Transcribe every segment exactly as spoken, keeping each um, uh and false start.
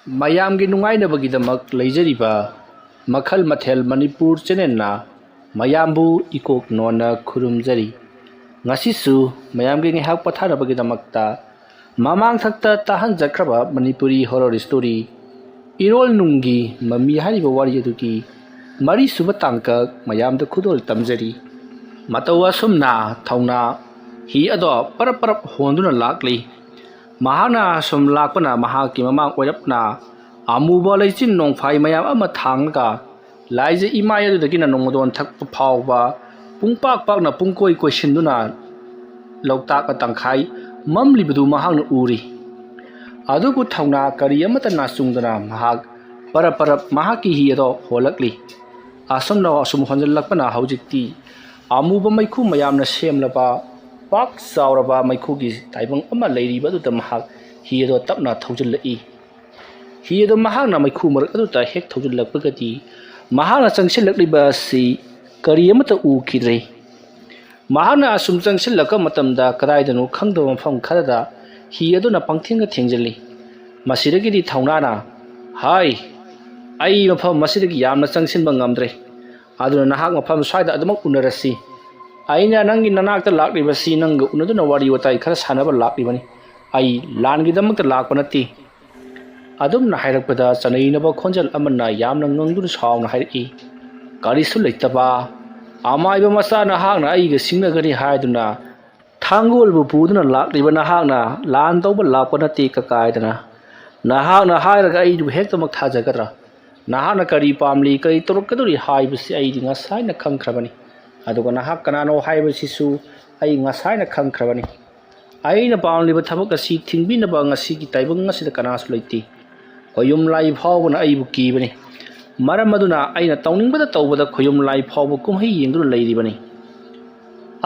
ꯃꯌꯥꯝꯒꯤ ꯅꯨꯡꯉꯥꯏꯅꯕꯒꯤꯗꯃꯛ ꯂꯩꯖꯔꯤꯕ ꯃꯈꯜ ꯃꯊꯦꯜ ꯃꯅꯤꯄꯨꯔ ꯆꯦꯅꯦꯜꯅ ꯃꯌꯥꯝꯕꯨ ꯏꯀꯣꯛ ꯅꯣꯟꯅ ꯈꯨꯔꯨꯝꯖꯔꯤ꯫ ꯉꯁꯤꯁꯨ ꯃꯌꯥꯝꯒꯤ ꯉꯥꯏꯍꯥꯛ ꯄꯣꯊꯥꯅꯕꯒꯤꯗꯃꯛꯇ ꯃꯃꯥꯡꯊꯛꯇ ꯇꯥꯍꯟꯖꯈ꯭ꯔꯕ ꯃꯅꯤꯄꯨꯔꯤ ꯍꯣꯔꯣꯔ ꯁ꯭ꯇꯣꯔꯤ ꯏꯔꯣꯜ ꯅꯨꯡꯒꯤ ꯃꯃꯤ ꯍꯥꯏꯔꯤꯕ ꯋꯥꯔꯤ ꯑꯗꯨꯒꯤ ꯃꯔꯤꯁꯨꯕ ꯇꯥꯡꯀꯛ ꯃꯌꯥꯝꯗ ꯈꯨꯗꯣꯜ ꯇꯝꯖꯔꯤ꯫ ꯃꯇꯧ ꯑꯁꯨꯝꯅ ꯊꯧꯅꯥ ꯍꯤ ꯑꯗꯣ ꯄꯔꯞ ꯄꯔꯞ ꯍꯣꯟꯗꯨꯅ ꯂꯥꯛꯂꯤ꯫ ꯃꯍꯥꯛꯅ ꯁꯨꯝ ꯂꯥꯛꯄꯅ ꯃꯍꯥꯛꯀꯤ ꯃꯃꯥꯡ ꯑꯣꯏꯔꯞꯅ ꯑꯃꯨꯕ ꯂꯩꯆꯤꯟ ꯅꯣꯡꯐꯥꯏ ꯃꯌꯥꯝ ꯑꯃ ꯊꯥꯡꯂꯒ ꯂꯥꯏꯖ ꯏꯃꯥꯏ ꯑꯗꯨꯗꯒꯤꯅ ꯅꯣꯡꯃꯗꯣꯟ ꯊꯛꯄ ꯐꯥꯎꯕ ꯄꯨꯡꯄꯥꯛ ꯄꯥꯛꯅ ꯄꯨꯡꯀꯣꯏ ꯀꯣꯏꯁꯤꯟꯗꯨꯅ ꯂꯣꯛꯇꯥꯛ ꯇꯪꯈꯥꯏ ꯃꯝꯂꯤꯕꯗꯨ ꯃꯍꯥꯛꯅ ꯎꯔꯤ꯫ ꯑꯗꯨꯕꯨ ꯊꯧꯅꯥ ꯀꯔꯤ ꯑꯃꯠꯇ ꯅꯥꯆꯨꯡꯗꯅ ꯃꯍꯥꯛ ꯄꯔꯞ ꯄꯔꯞ ꯃꯍꯥꯛꯀꯤ ꯍꯤ ꯑꯗꯣ ꯍꯣꯜꯂꯛꯂꯤ꯫ ꯑꯁꯨꯝꯅ ꯑꯁꯨꯝ ꯍꯣꯟꯖꯜꯂꯛꯄꯅ ꯍꯧꯖꯤꯛꯇꯤ ꯑꯃꯨꯕ ꯃꯩꯈꯨ ꯃꯌꯥꯝꯅ ꯁꯦꯝꯂꯕ ꯄꯥꯛ ꯆꯥꯎꯔꯕ ꯃꯩꯈꯨꯒꯤ ꯇꯥꯏꯕꯪ ꯑꯃ ꯂꯩꯔꯤꯕ ꯑꯗꯨꯗ ꯃꯍꯥꯛ ꯍꯤ ꯑꯗꯣ ꯇꯞꯅ ꯊꯧꯖꯤꯜꯂꯛꯏ꯫ ꯍꯤ ꯑꯗꯣ ꯃꯍꯥꯛꯅ ꯃꯩꯈꯨ ꯃꯔꯛ ꯑꯗꯨꯗ ꯍꯦꯛ ꯊꯧꯖꯤꯜꯂꯛꯄꯒꯗꯤ ꯃꯍꯥꯛꯅ ꯆꯪꯁꯤꯜꯂꯛꯂꯤꯕ ꯑꯁꯤ ꯀꯔꯤ ꯑꯃꯠꯇ ꯎꯈꯤꯗ꯭ꯔꯦ꯫ ꯃꯍꯥꯛꯅ ꯑꯁꯨꯝ ꯆꯪꯁꯤꯜꯂꯛꯄ ꯃꯇꯝꯗ ꯀꯗꯥꯏꯗꯅꯣ ꯈꯪꯗꯕ ꯃꯐꯝ ꯈꯔꯗ ꯍꯤ ꯑꯗꯨꯅ ꯄꯪꯊꯦꯡꯗ ꯊꯦꯡꯖꯤꯜꯂꯤ꯫ ꯃꯁꯤꯗꯒꯤꯗꯤ ꯊꯧꯅꯥꯅ, "ꯍꯥꯏ, ꯑꯩ ꯃꯐꯝ ꯑꯁꯤꯗꯒꯤ ꯌꯥꯝꯅ ꯆꯪꯁꯤꯟꯕ ꯉꯝꯗ꯭ꯔꯦ, ꯑꯗꯨꯅ ꯅꯍꯥꯛ ꯃꯐꯝ ꯁ꯭ꯋꯥꯏꯗ ꯑꯗꯨꯃꯛ ꯎꯅꯔꯁꯤ꯫ ꯑꯩꯅ ꯅꯪꯒꯤ ꯅꯅꯥꯛꯇ ꯂꯥꯛꯂꯤꯕꯁꯤ ꯅꯪꯒ ꯎꯅꯗꯨꯅ ꯋꯥꯔꯤ ꯋꯥꯇꯥꯏ ꯈꯔ ꯁꯥꯟꯅꯕ ꯂꯥꯛꯂꯤꯕꯅꯤ꯫ ꯑꯩ ꯂꯥꯟꯒꯤꯗꯃꯛꯇ ꯂꯥꯛꯄ ꯅꯠꯇꯦ꯫" ꯑꯗꯨꯝꯅ ꯍꯥꯏꯔꯛꯄꯗ ꯆꯅꯩꯅꯕ ꯈꯣꯟꯖꯦꯜ ꯑꯃꯅ ꯌꯥꯝꯅ ꯉꯪꯗꯨꯅ ꯁꯥꯎꯅ ꯍꯥꯏꯔꯛꯏ, "ꯀꯔꯤꯁꯨ ꯂꯩꯇꯕ ꯑꯃꯥꯏꯕ ꯃꯆꯥ ꯅꯍꯥꯛꯅ ꯑꯩꯒ ꯁꯤꯡꯅꯒꯅꯤ ꯍꯥꯏꯗꯨꯅ ꯊꯥꯡꯒꯣꯜꯕꯨ ꯄꯨꯗꯨꯅ ꯂꯥꯛꯂꯤꯕ ꯅꯍꯥꯛꯅ ꯂꯥꯟ ꯇꯧꯕ ꯂꯥꯛꯄ ꯅꯠꯇꯦ ꯀꯀꯥꯏꯗꯅ꯫ ꯅꯍꯥꯛꯅ ꯍꯥꯏꯔꯒ ꯑꯩꯕꯨ ꯍꯦꯛꯇꯃꯛ ꯊꯥꯖꯒꯗ꯭ꯔꯥ? ꯅꯍꯥꯛꯅ ꯀꯔꯤ ꯄꯥꯝꯂꯤ, ꯀꯔꯤ ꯇꯧꯔꯛꯀꯗꯧꯔꯤ ꯍꯥꯏꯕꯁꯤ ꯑꯩꯗꯤ ꯉꯁꯥꯏꯅ ꯈꯪꯈ꯭ꯔꯕꯅꯤ꯫ ꯑꯗꯨꯒ ꯅꯍꯥꯛ ꯀꯅꯥꯅꯣ ꯍꯥꯏꯕꯁꯤꯁꯨ ꯑꯩ ꯉꯁꯥꯏꯅ ꯈꯪꯈ꯭ꯔꯕꯅꯤ꯫ ꯑꯩꯅ ꯄꯥꯝꯂꯤꯕ ꯊꯕꯛ ꯑꯁꯤ ꯊꯤꯡꯕꯤꯅꯕ ꯉꯁꯤꯒꯤ ꯇꯥꯏꯕꯪ ꯑꯁꯤꯗ ꯀꯅꯥꯁꯨ ꯂꯩꯇꯦ꯫ ꯈꯣꯌꯨꯝ ꯂꯥꯏ ꯐꯥꯎꯕꯅ ꯑꯩꯕꯨ ꯀꯤꯕꯅꯤ꯫ ꯃꯔꯝ ꯑꯗꯨꯅ ꯑꯩꯅ ꯇꯧꯅꯤꯡꯕꯗ ꯇꯧꯕꯗ ꯈꯣꯌꯨꯝ ꯂꯥꯏ ꯐꯥꯎꯕ ꯀꯨꯝꯍꯩ ꯌꯦꯡꯗꯨꯅ ꯂꯩꯔꯤꯕꯅꯤ꯫"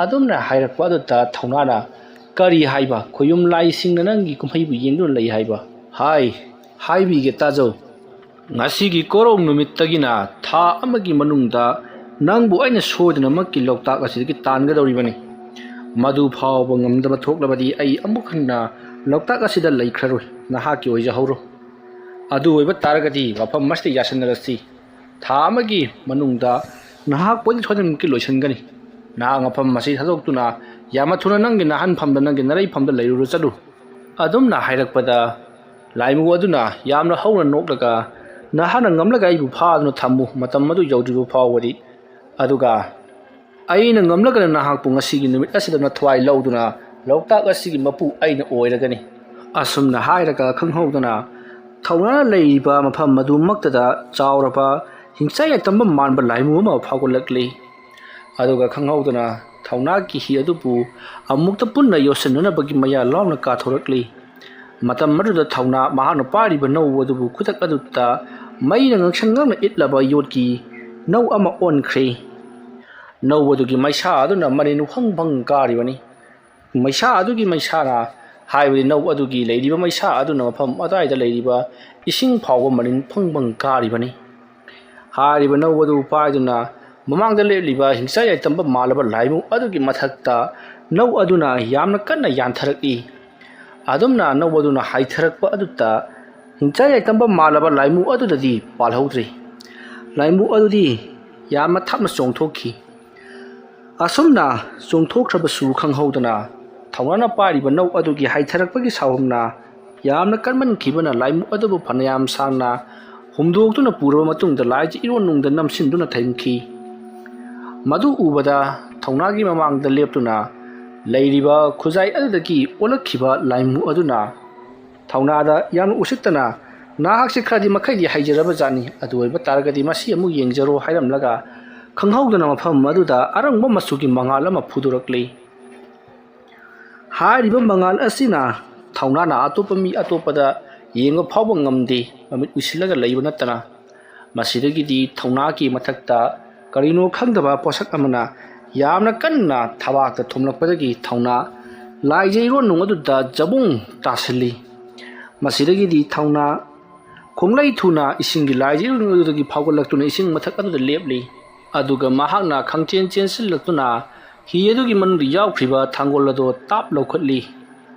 ꯑꯗꯨꯝꯅ ꯍꯥꯏꯔꯛꯄ ꯑꯗꯨꯗ ꯊꯧꯅꯥꯅ, "ꯀꯔꯤ ꯍꯥꯏꯕ? ꯈꯣꯌꯨꯝ ꯂꯥꯏꯁꯤꯡꯅ ꯅꯪꯒꯤ ꯀꯨꯝꯍꯩꯕꯨ ꯌꯦꯡꯗꯨꯅ ꯂꯩ ꯍꯥꯏꯕ? ꯍꯥꯏ, ꯍꯥꯏꯕꯤꯒꯦ ꯇꯥꯖꯧ꯫ ꯉꯁꯤꯒꯤ ꯀꯣꯔꯧ ꯅꯨꯃꯤꯠꯇꯒꯤꯅ ꯊꯥ ꯑꯃꯒꯤ ꯃꯅꯨꯡꯗ ꯅꯪꯕꯨ ꯑꯩꯅ ꯁꯣꯏꯗꯅꯃꯛꯀꯤ ꯂꯣꯛꯇꯥꯛ ꯑꯁꯤꯗꯒꯤ ꯇꯥꯟꯒꯗꯧꯔꯤꯕꯅꯤ꯫ ꯃꯗꯨ ꯐꯥꯎꯕ ꯉꯝꯗꯕ ꯊꯣꯛꯂꯕꯗꯤ ꯑꯩ ꯑꯃꯨꯛ ꯍꯟꯅ ꯂꯣꯛꯇꯥꯛ ꯑꯁꯤꯗ ꯂꯩꯈ꯭ꯔꯔꯣꯏ꯫ ꯅꯍꯥꯛꯀꯤ ꯑꯣꯏꯖꯍꯧꯔꯣ꯫" ꯑꯗꯨ ꯑꯣꯏꯕ ꯇꯥꯔꯒꯗꯤ ꯃꯐꯝ ꯑꯁꯤꯗ ꯌꯥꯁꯤꯟꯅꯔꯁꯤ꯫ ꯊꯥ ꯑꯃꯒꯤ ꯃꯅꯨꯡꯗ ꯅꯍꯥꯛ ꯄꯣꯠ ꯁꯣꯏꯗꯅꯃꯛꯀꯤ ꯂꯣꯏꯁꯤꯟꯒꯅꯤ꯫ ꯅꯍꯥꯛ ꯃꯐꯝ ꯑꯁꯤ ꯊꯥꯗꯣꯛꯇꯨꯅ ꯌꯥꯝꯅ ꯊꯨꯅ ꯅꯪꯒꯤ ꯅꯥꯍꯟꯐꯝꯗ, ꯅꯪꯒꯤ ꯅꯔꯩꯐꯝꯗ ꯂꯩꯔꯨꯔ ꯆꯠꯂꯨ꯫ ꯑꯗꯨꯝꯅ ꯍꯥꯏꯔꯛꯄꯗ ꯂꯥꯏꯃꯨ ꯑꯗꯨꯅ ꯌꯥꯝꯅ ꯍꯧꯅ ꯅꯣꯛꯂꯒ, "ꯅꯍꯥꯛꯅ ꯉꯝꯂꯒ ꯑꯩꯕꯨ ꯐꯥꯗꯨꯅ ꯊꯝꯃꯨ, ꯃꯇꯝ ꯑꯗꯨ ꯌꯧꯗ꯭ꯔꯤꯕ ꯐꯥꯎꯕꯗꯤ꯫ ꯑꯗꯨꯒ ꯑꯩꯅ ꯉꯝꯂꯒꯅ ꯅꯍꯥꯛꯄꯨ ꯉꯁꯤꯒꯤ ꯅꯨꯃꯤꯠ ꯑꯁꯤꯗ ꯅꯊ꯭ꯋꯥꯏ ꯂꯧꯗꯨꯅ ꯂꯣꯛꯇꯥꯛ ꯑꯁꯤꯒꯤ ꯃꯄꯨ ꯑꯩꯅ ꯑꯣꯏꯔꯒꯅꯤ"꯫ ꯑꯁꯨꯝꯅ ꯍꯥꯏꯔꯒ ꯈꯪꯍꯧꯗꯅ ꯊꯧꯅꯥꯅ ꯂꯩꯔꯤꯕ ꯃꯐꯝ ꯑꯗꯨꯃꯛꯇꯗ ꯆꯥꯎꯔꯕ ꯍꯤꯡꯆꯥꯏ ꯌꯥꯏꯇꯝꯕ ꯃꯥꯟꯕ ꯂꯥꯏꯃꯨ ꯑꯃ ꯐꯥꯎꯒꯠꯂꯛꯂꯤ꯫ ꯑꯗꯨꯒ ꯈꯪꯍꯧꯗꯅ ꯊꯧꯅꯥꯒꯤ ꯍꯤ ꯑꯗꯨꯕꯨ ꯑꯃꯨꯛꯇ ꯄꯨꯟꯅ ꯌꯣꯠꯁꯤꯟꯅꯅꯕꯒꯤ ꯃꯌꯥ ꯂꯥꯎꯅ ꯀꯥꯊꯣꯔꯛꯂꯤ꯫ ꯃꯇꯝ ꯑꯗꯨꯗ ꯊꯧꯅꯥ ꯃꯍꯥꯛꯅ ꯄꯥꯏꯔꯤꯕ ꯅꯧ ꯑꯗꯨꯕꯨ ꯈꯨꯗꯛ ꯑꯗꯨꯗ ꯃꯩꯅ ꯉꯥꯡꯁꯪ ꯉꯥꯡꯅ ꯏꯠꯂꯕ ꯌꯣꯠꯀꯤ ꯅꯧ ꯑꯃ ꯑꯣꯟꯈ꯭ꯔꯦ꯫ ꯅꯧ ꯑꯗꯨꯒꯤ ꯃꯩꯁꯥ ꯑꯗꯨꯅ ꯃꯅꯤꯟ ꯐꯪ ꯐꯪ ꯀꯥꯔꯤꯕꯅꯤ꯫ ꯃꯩꯁꯥ ꯑꯗꯨꯒꯤ ꯃꯩꯁꯥꯅ, ꯍꯥꯏꯕꯗꯤ ꯅꯧ ꯑꯗꯨꯒꯤ ꯂꯩꯔꯤꯕ ꯃꯩꯁꯥ ꯑꯗꯨꯅ ꯃꯐꯝ ꯑꯗꯨꯋꯥꯏꯗ ꯂꯩꯔꯤꯕ ꯏꯁꯤꯡ ꯐꯥꯎꯕ ꯃꯅꯤꯟ ꯐꯪ ꯐꯪ ꯀꯥꯔꯤꯕꯅꯤ꯫ ꯍꯥꯏꯔꯤꯕ ꯅꯧ ꯑꯗꯨ ꯄꯥꯏꯗꯨꯅ ꯃꯃꯥꯡꯗ ꯂꯦꯞꯂꯤꯕ ꯍꯤꯡꯆꯥꯏ ꯌꯥꯏꯇꯝꯕ ꯃꯥꯜꯂꯕ ꯂꯥꯏꯃꯨ ꯑꯗꯨꯒꯤ ꯃꯊꯛꯇ ꯅꯧ ꯑꯗꯨꯅ ꯌꯥꯝꯅ ꯀꯟꯅ ꯌꯥꯟꯊꯔꯛꯏ꯫ ꯑꯗꯨꯝꯅ ꯅꯧ ꯑꯗꯨꯅ ꯍꯥꯏꯊꯔꯛꯄ ꯑꯗꯨꯗ ꯍꯤꯡꯆꯥꯏ ꯌꯥꯏꯇꯝꯕ ꯃꯥꯜꯂꯕ ꯂꯥꯏꯃꯨ ꯑꯗꯨꯗꯗꯤ ꯄꯥꯜꯍꯧꯗ꯭ꯔꯦ꯫ ꯂꯥꯏꯃꯨ ꯑꯗꯨꯗꯤ ꯌꯥꯝꯅ ꯊꯥꯞꯅ ꯆꯣꯡꯊꯣꯛꯈꯤ꯫ ꯑꯁꯨꯝꯅ ꯆꯣꯡꯊꯣꯛꯈ꯭ꯔꯕꯁꯨ ꯈꯪꯍꯧꯗꯅ ꯊꯧꯅꯥꯅ ꯄꯥꯏꯔꯤꯕ ꯅꯧ ꯑꯗꯨꯒꯤ ꯍꯥꯏꯊꯔꯛꯄꯒꯤ ꯁꯥꯎꯍꯨꯝꯅ ꯌꯥꯝꯅ ꯀꯟꯃꯟꯈꯤꯕꯅ ꯂꯥꯏꯃꯨ ꯑꯗꯨꯕꯨ ꯐꯅꯌꯥꯝ ꯁꯥꯡꯅ ꯍꯨꯝꯗꯣꯛꯇꯨꯅ ꯄꯨꯔꯕ ꯃꯇꯨꯡꯗ ꯂꯥꯏꯖ ꯏꯔꯣꯟꯅꯨꯡꯗ ꯅꯝꯁꯤꯟꯗꯨꯅ ꯊꯝꯈꯤ꯫ ꯃꯗꯨ ꯎꯕꯗ ꯊꯧꯅꯥꯒꯤ ꯃꯃꯥꯡꯗ ꯂꯦꯞꯇꯨꯅ ꯂꯩꯔꯤꯕ ꯈꯨꯖꯥꯏ ꯑꯗꯨꯗꯒꯤ ꯑꯣꯜꯂꯛꯈꯤꯕ ꯂꯥꯏꯃꯨ ꯑꯗꯨꯅ ꯊꯧꯅꯥꯗ ꯌꯥꯝꯅ ꯎꯁꯤꯠꯇꯅ, "ꯅꯍꯥꯛꯁꯤ ꯈꯔꯗꯤ ꯃꯈꯩꯗꯤ ꯍꯩꯖꯔꯕ ꯖꯥꯠꯅꯤ, ꯑꯗꯨ ꯑꯣꯏꯕ ꯇꯥꯔꯒꯗꯤ ꯃꯁꯤ ꯑꯃꯨꯛ ꯌꯦꯡꯖꯔꯣ" ꯍꯥꯏꯔꯝꯂꯒ ꯈꯪꯍꯧꯗꯅ ꯃꯐꯝ ꯑꯗꯨꯗ ꯑꯔꯪꯕ ꯃꯆꯨꯒꯤ ꯃꯉꯥꯜ ꯑꯃ ꯐꯨꯗꯣꯔꯛꯂꯤ꯫ ꯍꯥꯏꯔꯤꯕ ꯃꯉꯥꯜ ꯑꯁꯤꯅ ꯊꯧꯅꯥꯅ ꯑꯇꯣꯞꯄ ꯃꯤ ꯑꯇꯣꯞꯄꯗ ꯌꯦꯡꯕ ꯐꯥꯎꯕ ꯉꯝꯗꯦ, ꯃꯃꯤꯠ ꯎꯏꯁꯤꯜꯂꯒ ꯂꯩꯕ ꯅꯠꯇꯅ꯫ ꯃꯁꯤꯗꯒꯤꯗꯤ ꯊꯧꯅꯥꯒꯤ ꯃꯊꯛꯇ ꯀꯔꯤꯅꯣ ꯈꯪꯗꯕ ꯄꯣꯠꯁꯛ ꯑꯃꯅ ꯌꯥꯝꯅ ꯀꯟꯅ ꯊꯕꯥꯛꯇ ꯊꯣꯝꯂꯛꯄꯗꯒꯤ ꯊꯧꯅꯥ ꯂꯥꯏꯖ ꯏꯔꯣꯟꯅꯨꯡ ꯑꯗꯨꯗ ꯖꯕꯨꯡ ꯇꯥꯁꯤꯜꯂꯤ꯫ ꯃꯁꯤꯗꯒꯤꯗꯤ ꯊꯧꯅꯥ ꯈꯣꯡꯂꯩ ꯊꯨꯅ ꯏꯁꯤꯡꯒꯤ ꯂꯥꯏꯖ ꯏꯔꯣꯟꯅꯨꯡ ꯑꯗꯨꯗꯒꯤ ꯐꯥꯎꯒꯠꯂꯛꯇꯨꯅ ꯏꯁꯤꯡ ꯃꯊꯛ ꯑꯗꯨꯗ ꯂꯦꯞꯂꯤ꯫ ꯑꯗꯨꯒ ꯃꯍꯥꯛꯅ ꯈꯪꯆꯦꯟ ꯆꯦꯟꯁꯤꯜꯂꯛꯇꯨꯅ ꯍꯤ ꯑꯗꯨꯒꯤ ꯃꯅꯨꯡꯗ ꯌꯥꯎꯈ꯭ꯔꯤꯕ ꯊꯥꯡꯒꯣꯜ ꯑꯗꯨ ꯇꯥꯞ ꯂꯧꯈꯠꯂꯤ꯫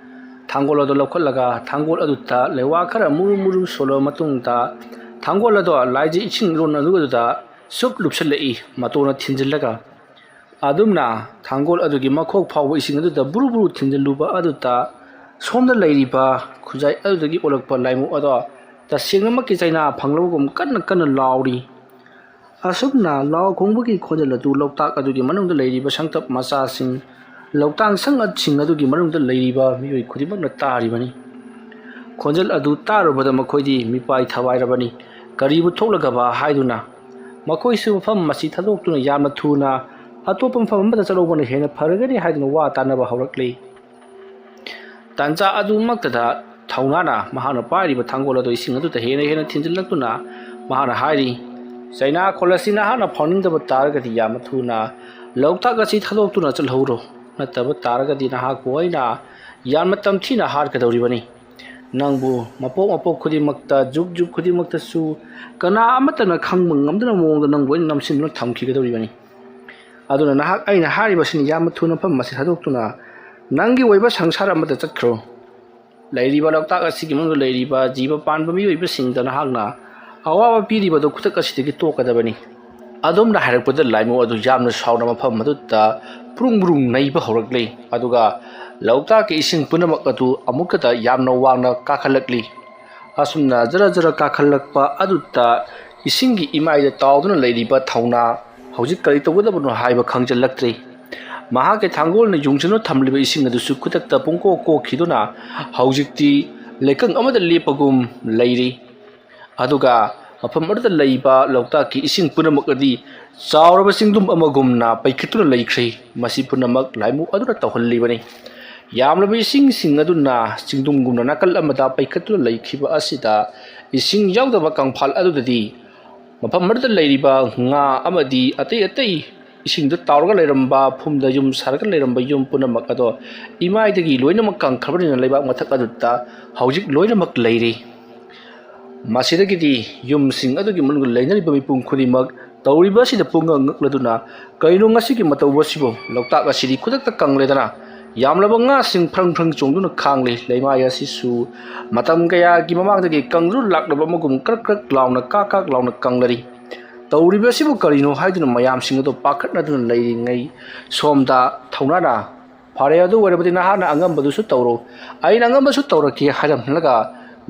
ꯊꯥꯡꯒꯣꯜ ꯑꯗꯨ ꯂꯧꯈꯠꯂꯒ ꯊꯥꯡꯒꯣꯜ ꯑꯗꯨꯗ ꯂꯩꯋꯥ ꯈꯔ ꯃꯨꯔꯨ ꯃꯨꯔꯨ ꯁꯣꯜꯂꯕ ꯃꯇꯨꯡꯗ, ꯊꯥꯡꯒꯣꯜ ꯑꯗꯣ ꯂꯥꯏꯖ ꯏꯁꯤꯡ ꯏꯔꯣꯟ ꯑꯗꯨꯗ ꯁꯨꯞ ꯂꯨꯞꯁꯤꯜꯂꯛꯏ, ꯃꯇꯣꯟꯅ ꯊꯤꯟꯖꯤꯜꯂꯒ꯫ ꯑꯗꯨꯝꯅ ꯊꯥꯡꯒꯣꯜ ꯑꯗꯨꯒꯤ ꯃꯈꯣꯛ ꯐꯥꯎꯕ ꯏꯁꯤꯡ ꯑꯗꯨꯗ ꯕꯨꯔꯨ ꯕꯨꯔꯨ ꯊꯤꯟꯖꯤꯜꯂꯨꯕ ꯑꯗꯨꯗ, ꯁꯣꯝꯗ ꯂꯩꯔꯤꯕ ꯈꯨꯖꯥꯏ ꯑꯗꯨꯗꯒꯤ ꯑꯣꯜꯂꯛꯄ ꯂꯥꯏꯃꯨ ꯑꯗꯣ ꯇꯁꯦꯡꯅꯃꯛꯀꯤ ꯆꯩꯅꯥ ꯐꯪꯂꯕꯒꯨꯝ ꯀꯟꯅ ꯀꯟꯅ ꯂꯥꯎꯔꯤ꯫ ꯑꯁꯨꯝꯅ ꯂꯥꯎ ꯈꯣꯡꯕꯒꯤ ꯈꯣꯟꯖꯦꯜ ꯑꯗꯨ ꯂꯣꯛꯇꯥꯛ ꯑꯗꯨꯒꯤ ꯃꯅꯨꯡꯗ ꯂꯩꯔꯤꯕ ꯁꯪꯇꯞ ꯃꯆꯥꯁꯤꯡ, ꯂꯣꯛꯇꯥꯛ ꯁꯪ ꯑꯗꯨꯒꯤ ꯃꯅꯨꯡꯗ ꯂꯩꯔꯤꯕ ꯃꯤꯑꯣꯏ ꯈꯨꯗꯤꯡꯃꯛꯅ ꯇꯥꯔꯤꯕꯅꯤ꯫ ꯈꯣꯟꯖꯦꯜ ꯑꯗꯨ ꯇꯥꯔꯨꯕꯗ ꯃꯈꯣꯏꯗꯤ ꯃꯤꯄꯥꯏ ꯊꯋꯥꯏꯔꯕꯅꯤ꯫ ꯀꯔꯤꯕꯨ ꯊꯣꯛꯂꯒꯕ ꯍꯥꯏꯗꯨꯅ ꯃꯈꯣꯏꯁꯨ ꯃꯐꯝ ꯑꯁꯤ ꯊꯥꯗꯣꯛꯇꯨꯅ ꯌꯥꯝꯅ ꯊꯨꯅ ꯑꯇꯣꯞꯄ ꯃꯐꯝ ꯑꯃꯗ ꯆꯠꯍꯧꯕꯅ ꯍꯦꯟꯅ ꯐꯔꯒꯅꯤ ꯍꯥꯏꯗꯨꯅ ꯋꯥ ꯇꯥꯅꯕ ꯍꯧꯔꯛꯂꯤ꯫ ꯇꯥꯟꯖꯥ ꯑꯗꯨꯃꯛꯇꯗ ꯊꯧꯅꯥꯅ ꯃꯍꯥꯛꯅ ꯄꯥꯏꯔꯤꯕ ꯊꯥꯡꯒꯣꯜ ꯑꯗꯨ ꯏꯁꯤꯡ ꯑꯗꯨꯗ ꯍꯦꯟꯅ ꯍꯦꯟꯅ ꯊꯤꯟꯖꯤꯜꯂꯛꯇꯨꯅ ꯃꯍꯥꯛꯅ ꯍꯥꯏꯔꯤ, "ꯆꯩꯅꯥ ꯈꯣꯜ ꯑꯁꯤ ꯅꯍꯥꯛꯅ ꯐꯥꯎꯅꯤꯡꯗꯕ ꯇꯥꯔꯒꯗꯤ ꯌꯥꯝꯅ ꯊꯨꯅ ꯂꯣꯛꯇꯥꯛ ꯑꯁꯤ ꯊꯥꯗꯣꯛꯇꯨꯅ ꯆꯠꯍꯧꯔꯣ, ꯅꯠꯇꯕ ꯇꯥꯔꯒꯗꯤ ꯅꯍꯥꯛꯄꯨ ꯑꯩꯅ ꯌꯥꯝꯅ ꯇꯝꯊꯤꯅ ꯍꯥꯠꯀꯗꯧꯔꯤꯕꯅꯤ꯫ ꯅꯪꯕꯨ ꯃꯄꯣꯛ ꯃꯄꯣꯛ ꯈꯨꯗꯤꯡꯃꯛꯇ, ꯖꯨꯛ ꯖꯨꯛ ꯈꯨꯗꯤꯡꯃꯛꯇꯁꯨ ꯀꯅꯥ ꯑꯃꯠꯇꯅ ꯈꯪꯕ ꯉꯝꯗꯅ ꯃꯑꯣꯡꯗ ꯅꯪꯕꯨ ꯑꯩꯅ ꯅꯝꯁꯤꯟꯗꯨꯅ ꯊꯝꯈꯤꯒꯗꯧꯔꯤꯕꯅꯤ꯫ ꯑꯗꯨꯅ ꯅꯍꯥꯛ ꯑꯩꯅ ꯍꯥꯏꯔꯤꯕꯁꯤꯅꯤ, ꯌꯥꯝꯅ ꯊꯨꯅ ꯃꯐꯝ ꯑꯁꯤ ꯊꯥꯗꯣꯛꯇꯨꯅ ꯅꯪꯒꯤ ꯑꯣꯏꯕ ꯁꯪꯁꯥꯔ ꯑꯃꯗ ꯆꯠꯈ꯭ꯔꯣ꯫ ꯂꯩꯔꯤꯕ ꯂꯣꯛꯇꯥꯛ ꯑꯁꯤꯒꯤ ꯃꯅꯨꯡꯗ ꯂꯩꯔꯤꯕ ꯖꯤꯕ ꯄꯥꯟꯕ ꯃꯤꯑꯣꯏꯕꯁꯤꯡꯗ ꯅꯍꯥꯛꯅ ꯑꯋꯥꯕ ꯄꯤꯔꯤꯕꯗꯨ ꯈꯨꯗꯛ ꯑꯁꯤꯗꯒꯤ ꯇꯣꯛꯀꯗꯕꯅꯤ꯫" ꯑꯗꯨꯝꯅ ꯍꯥꯏꯔꯛꯄꯗ ꯂꯥꯏꯃꯨ ꯑꯗꯨ ꯌꯥꯝꯅ ꯁꯥꯎꯅ ꯃꯐꯝ ꯑꯗꯨꯗ ꯄ꯭ꯔꯨꯡ ꯄ꯭ꯔꯨꯡ ꯅꯩꯕ ꯍꯧꯔꯛꯂꯦ꯫ ꯑꯗꯨꯒ ꯂꯣꯛꯇꯥꯛꯀꯤ ꯏꯁꯤꯡ ꯄꯨꯝꯅꯃꯛ ꯑꯗꯨ ꯑꯃꯨꯛꯀꯗ ꯌꯥꯝꯅ ꯋꯥꯡꯅ ꯀꯥꯈꯠꯂꯛꯂꯤ꯫ ꯑꯁꯨꯝꯅ ꯖꯔ ꯖꯔ ꯀꯥꯈꯠꯂꯛꯄ ꯑꯗꯨꯗ ꯏꯁꯤꯡꯒꯤ ꯏꯃꯥꯏꯗ ꯇꯥꯎꯗꯨꯅ ꯂꯩꯔꯤꯕ ꯊꯧꯅꯥ ꯍꯧꯖꯤꯛ ꯀꯔꯤ ꯇꯧꯒꯗꯕꯅꯣ ꯍꯥꯏꯕ ꯈꯪꯖꯤꯜꯂꯛꯇ꯭ꯔꯦ꯫ ꯃꯍꯥꯛꯀꯤ ꯊꯥꯡꯒꯣꯜꯅ ꯌꯨꯡꯁꯤꯟꯗꯨꯅ ꯊꯝꯂꯤꯕ ꯏꯁꯤꯡ ꯑꯗꯨꯁꯨ ꯈꯨꯗꯛꯇ ꯄꯨꯡꯀꯣꯛ ꯀꯣꯛꯈꯤꯗꯨꯅ ꯍꯧꯖꯤꯛꯇꯤ ꯂꯩꯀꯪ ꯑꯃꯗ ꯂꯦꯞꯄꯒꯨꯝ ꯂꯩꯔꯤ꯫ ꯑꯗꯨꯒ ꯃꯐꯝ ꯑꯗꯨꯗ ꯂꯩꯕ ꯂꯣꯛꯇꯥꯛꯀꯤ ꯏꯁꯤꯡ ꯄꯨꯝꯅꯃꯛ ꯑꯗꯤ ꯆꯥꯎꯔꯕ ꯆꯤꯡꯗꯨꯝ ꯑꯃꯒꯨꯝꯅ ꯄꯩꯈꯠꯇꯨꯅ ꯂꯩꯈ꯭ꯔꯦ꯫ ꯃꯁꯤ ꯄꯨꯝꯅꯃꯛ ꯂꯥꯏꯃꯨ ꯑꯗꯨꯅ ꯇꯧꯍꯜꯂꯤꯕꯅꯤ꯫ ꯌꯥꯝꯂꯕ ꯏꯁꯤꯡꯁꯤꯡ ꯑꯗꯨꯅ ꯆꯤꯡꯗꯨꯝꯒꯨꯝꯅ ꯅꯥꯀꯜ ꯑꯃꯗ ꯄꯩꯈꯠꯇꯨꯅ ꯂꯩꯈꯤꯕ ꯑꯁꯤꯗ ꯏꯁꯤꯡ ꯌꯥꯎꯗꯕ ꯀꯪꯐꯥꯜ ꯑꯗꯨꯗꯗꯤ ꯃꯐꯝ ꯑꯗꯨꯗ ꯂꯩꯔꯤꯕ ꯉꯥ ꯑꯃꯗꯤ ꯑꯇꯩ ꯑꯇꯩ ꯏꯁꯤꯡꯗ ꯇꯥꯎꯔꯒ ꯂꯩꯔꯝꯕ, ꯐꯨꯝꯗ ꯌꯨꯝ ꯁꯥꯔꯒ ꯂꯩꯔꯝꯕ ꯌꯨꯝ ꯄꯨꯝꯅꯃꯛ ꯑꯗꯣ ꯏꯃꯥꯏꯗꯒꯤ ꯂꯣꯏꯅꯃꯛ ꯀꯪꯈ꯭ꯔꯕꯅꯤꯅ ꯂꯩꯕꯥꯛ ꯃꯊꯛ ꯑꯗꯨꯗ ꯍꯧꯖꯤꯛ ꯂꯣꯏꯅꯃꯛ ꯂꯩꯔꯤ꯫ ꯃꯁꯤꯗꯒꯤꯗꯤ ꯌꯨꯝꯁꯤꯡ ꯑꯗꯨꯒꯤ ꯃꯅꯨꯡꯗ ꯂꯩꯅꯔꯤꯕ ꯃꯤꯄꯨꯝ ꯈꯨꯗꯤꯡꯃꯛ ꯇꯧꯔꯤꯕ ꯑꯁꯤꯗ ꯄꯨꯡꯉꯛ ꯉꯛꯂꯗꯨꯅ, "ꯀꯩꯅꯣ ꯉꯁꯤꯒꯤ ꯃꯇꯧ ꯑꯁꯤꯕꯨ? ꯂꯣꯛꯇꯥꯛ ꯑꯁꯤꯗꯤ ꯈꯨꯗꯛꯇ ꯀꯪꯂꯦꯗꯅ, ꯌꯥꯝꯂꯕ ꯉꯥꯁꯤꯡ ꯐ꯭ꯔꯪ ꯐ꯭ꯔꯪ ꯆꯣꯡꯗꯨꯅ ꯈꯥꯡꯂꯤ꯫ ꯂꯩꯃꯥꯏ ꯑꯁꯤꯁꯨ ꯃꯇꯝ ꯀꯌꯥꯒꯤ ꯃꯃꯥꯡꯗꯒꯤ ꯀꯪꯗꯨꯅ ꯂꯥꯛꯂꯕ ꯑꯃꯒꯨꯝ ꯀ꯭ꯔꯛ ꯀ꯭ꯔꯛ ꯂꯥꯎꯅ, ꯀꯥꯛ ꯀꯥꯛ ꯂꯥꯎꯅ ꯀꯪꯂꯔꯤ꯫ ꯇꯧꯔꯤꯕ ꯑꯁꯤꯕꯨ ꯀꯔꯤꯅꯣ ꯍꯥꯏꯗꯨꯅ ꯃꯌꯥꯝꯁꯤꯡ ꯑꯗꯨ ꯄꯥꯈꯠꯅꯗꯨꯅ ꯂꯩꯔꯤꯉꯩ, ꯁꯣꯝꯗ ꯊꯧꯅꯥꯅ, "ꯐꯔꯦ, ꯑꯗꯨ ꯑꯣꯏꯔꯕꯗꯤ ꯅꯍꯥꯛꯅ ꯑꯉꯝꯕꯗꯨꯁꯨ ꯇꯧꯔꯣ, ꯑꯩꯅ ꯑꯉꯝꯕꯁꯨ ꯇꯧꯔꯛꯀꯦ" ꯍꯥꯏꯔꯝꯂꯒ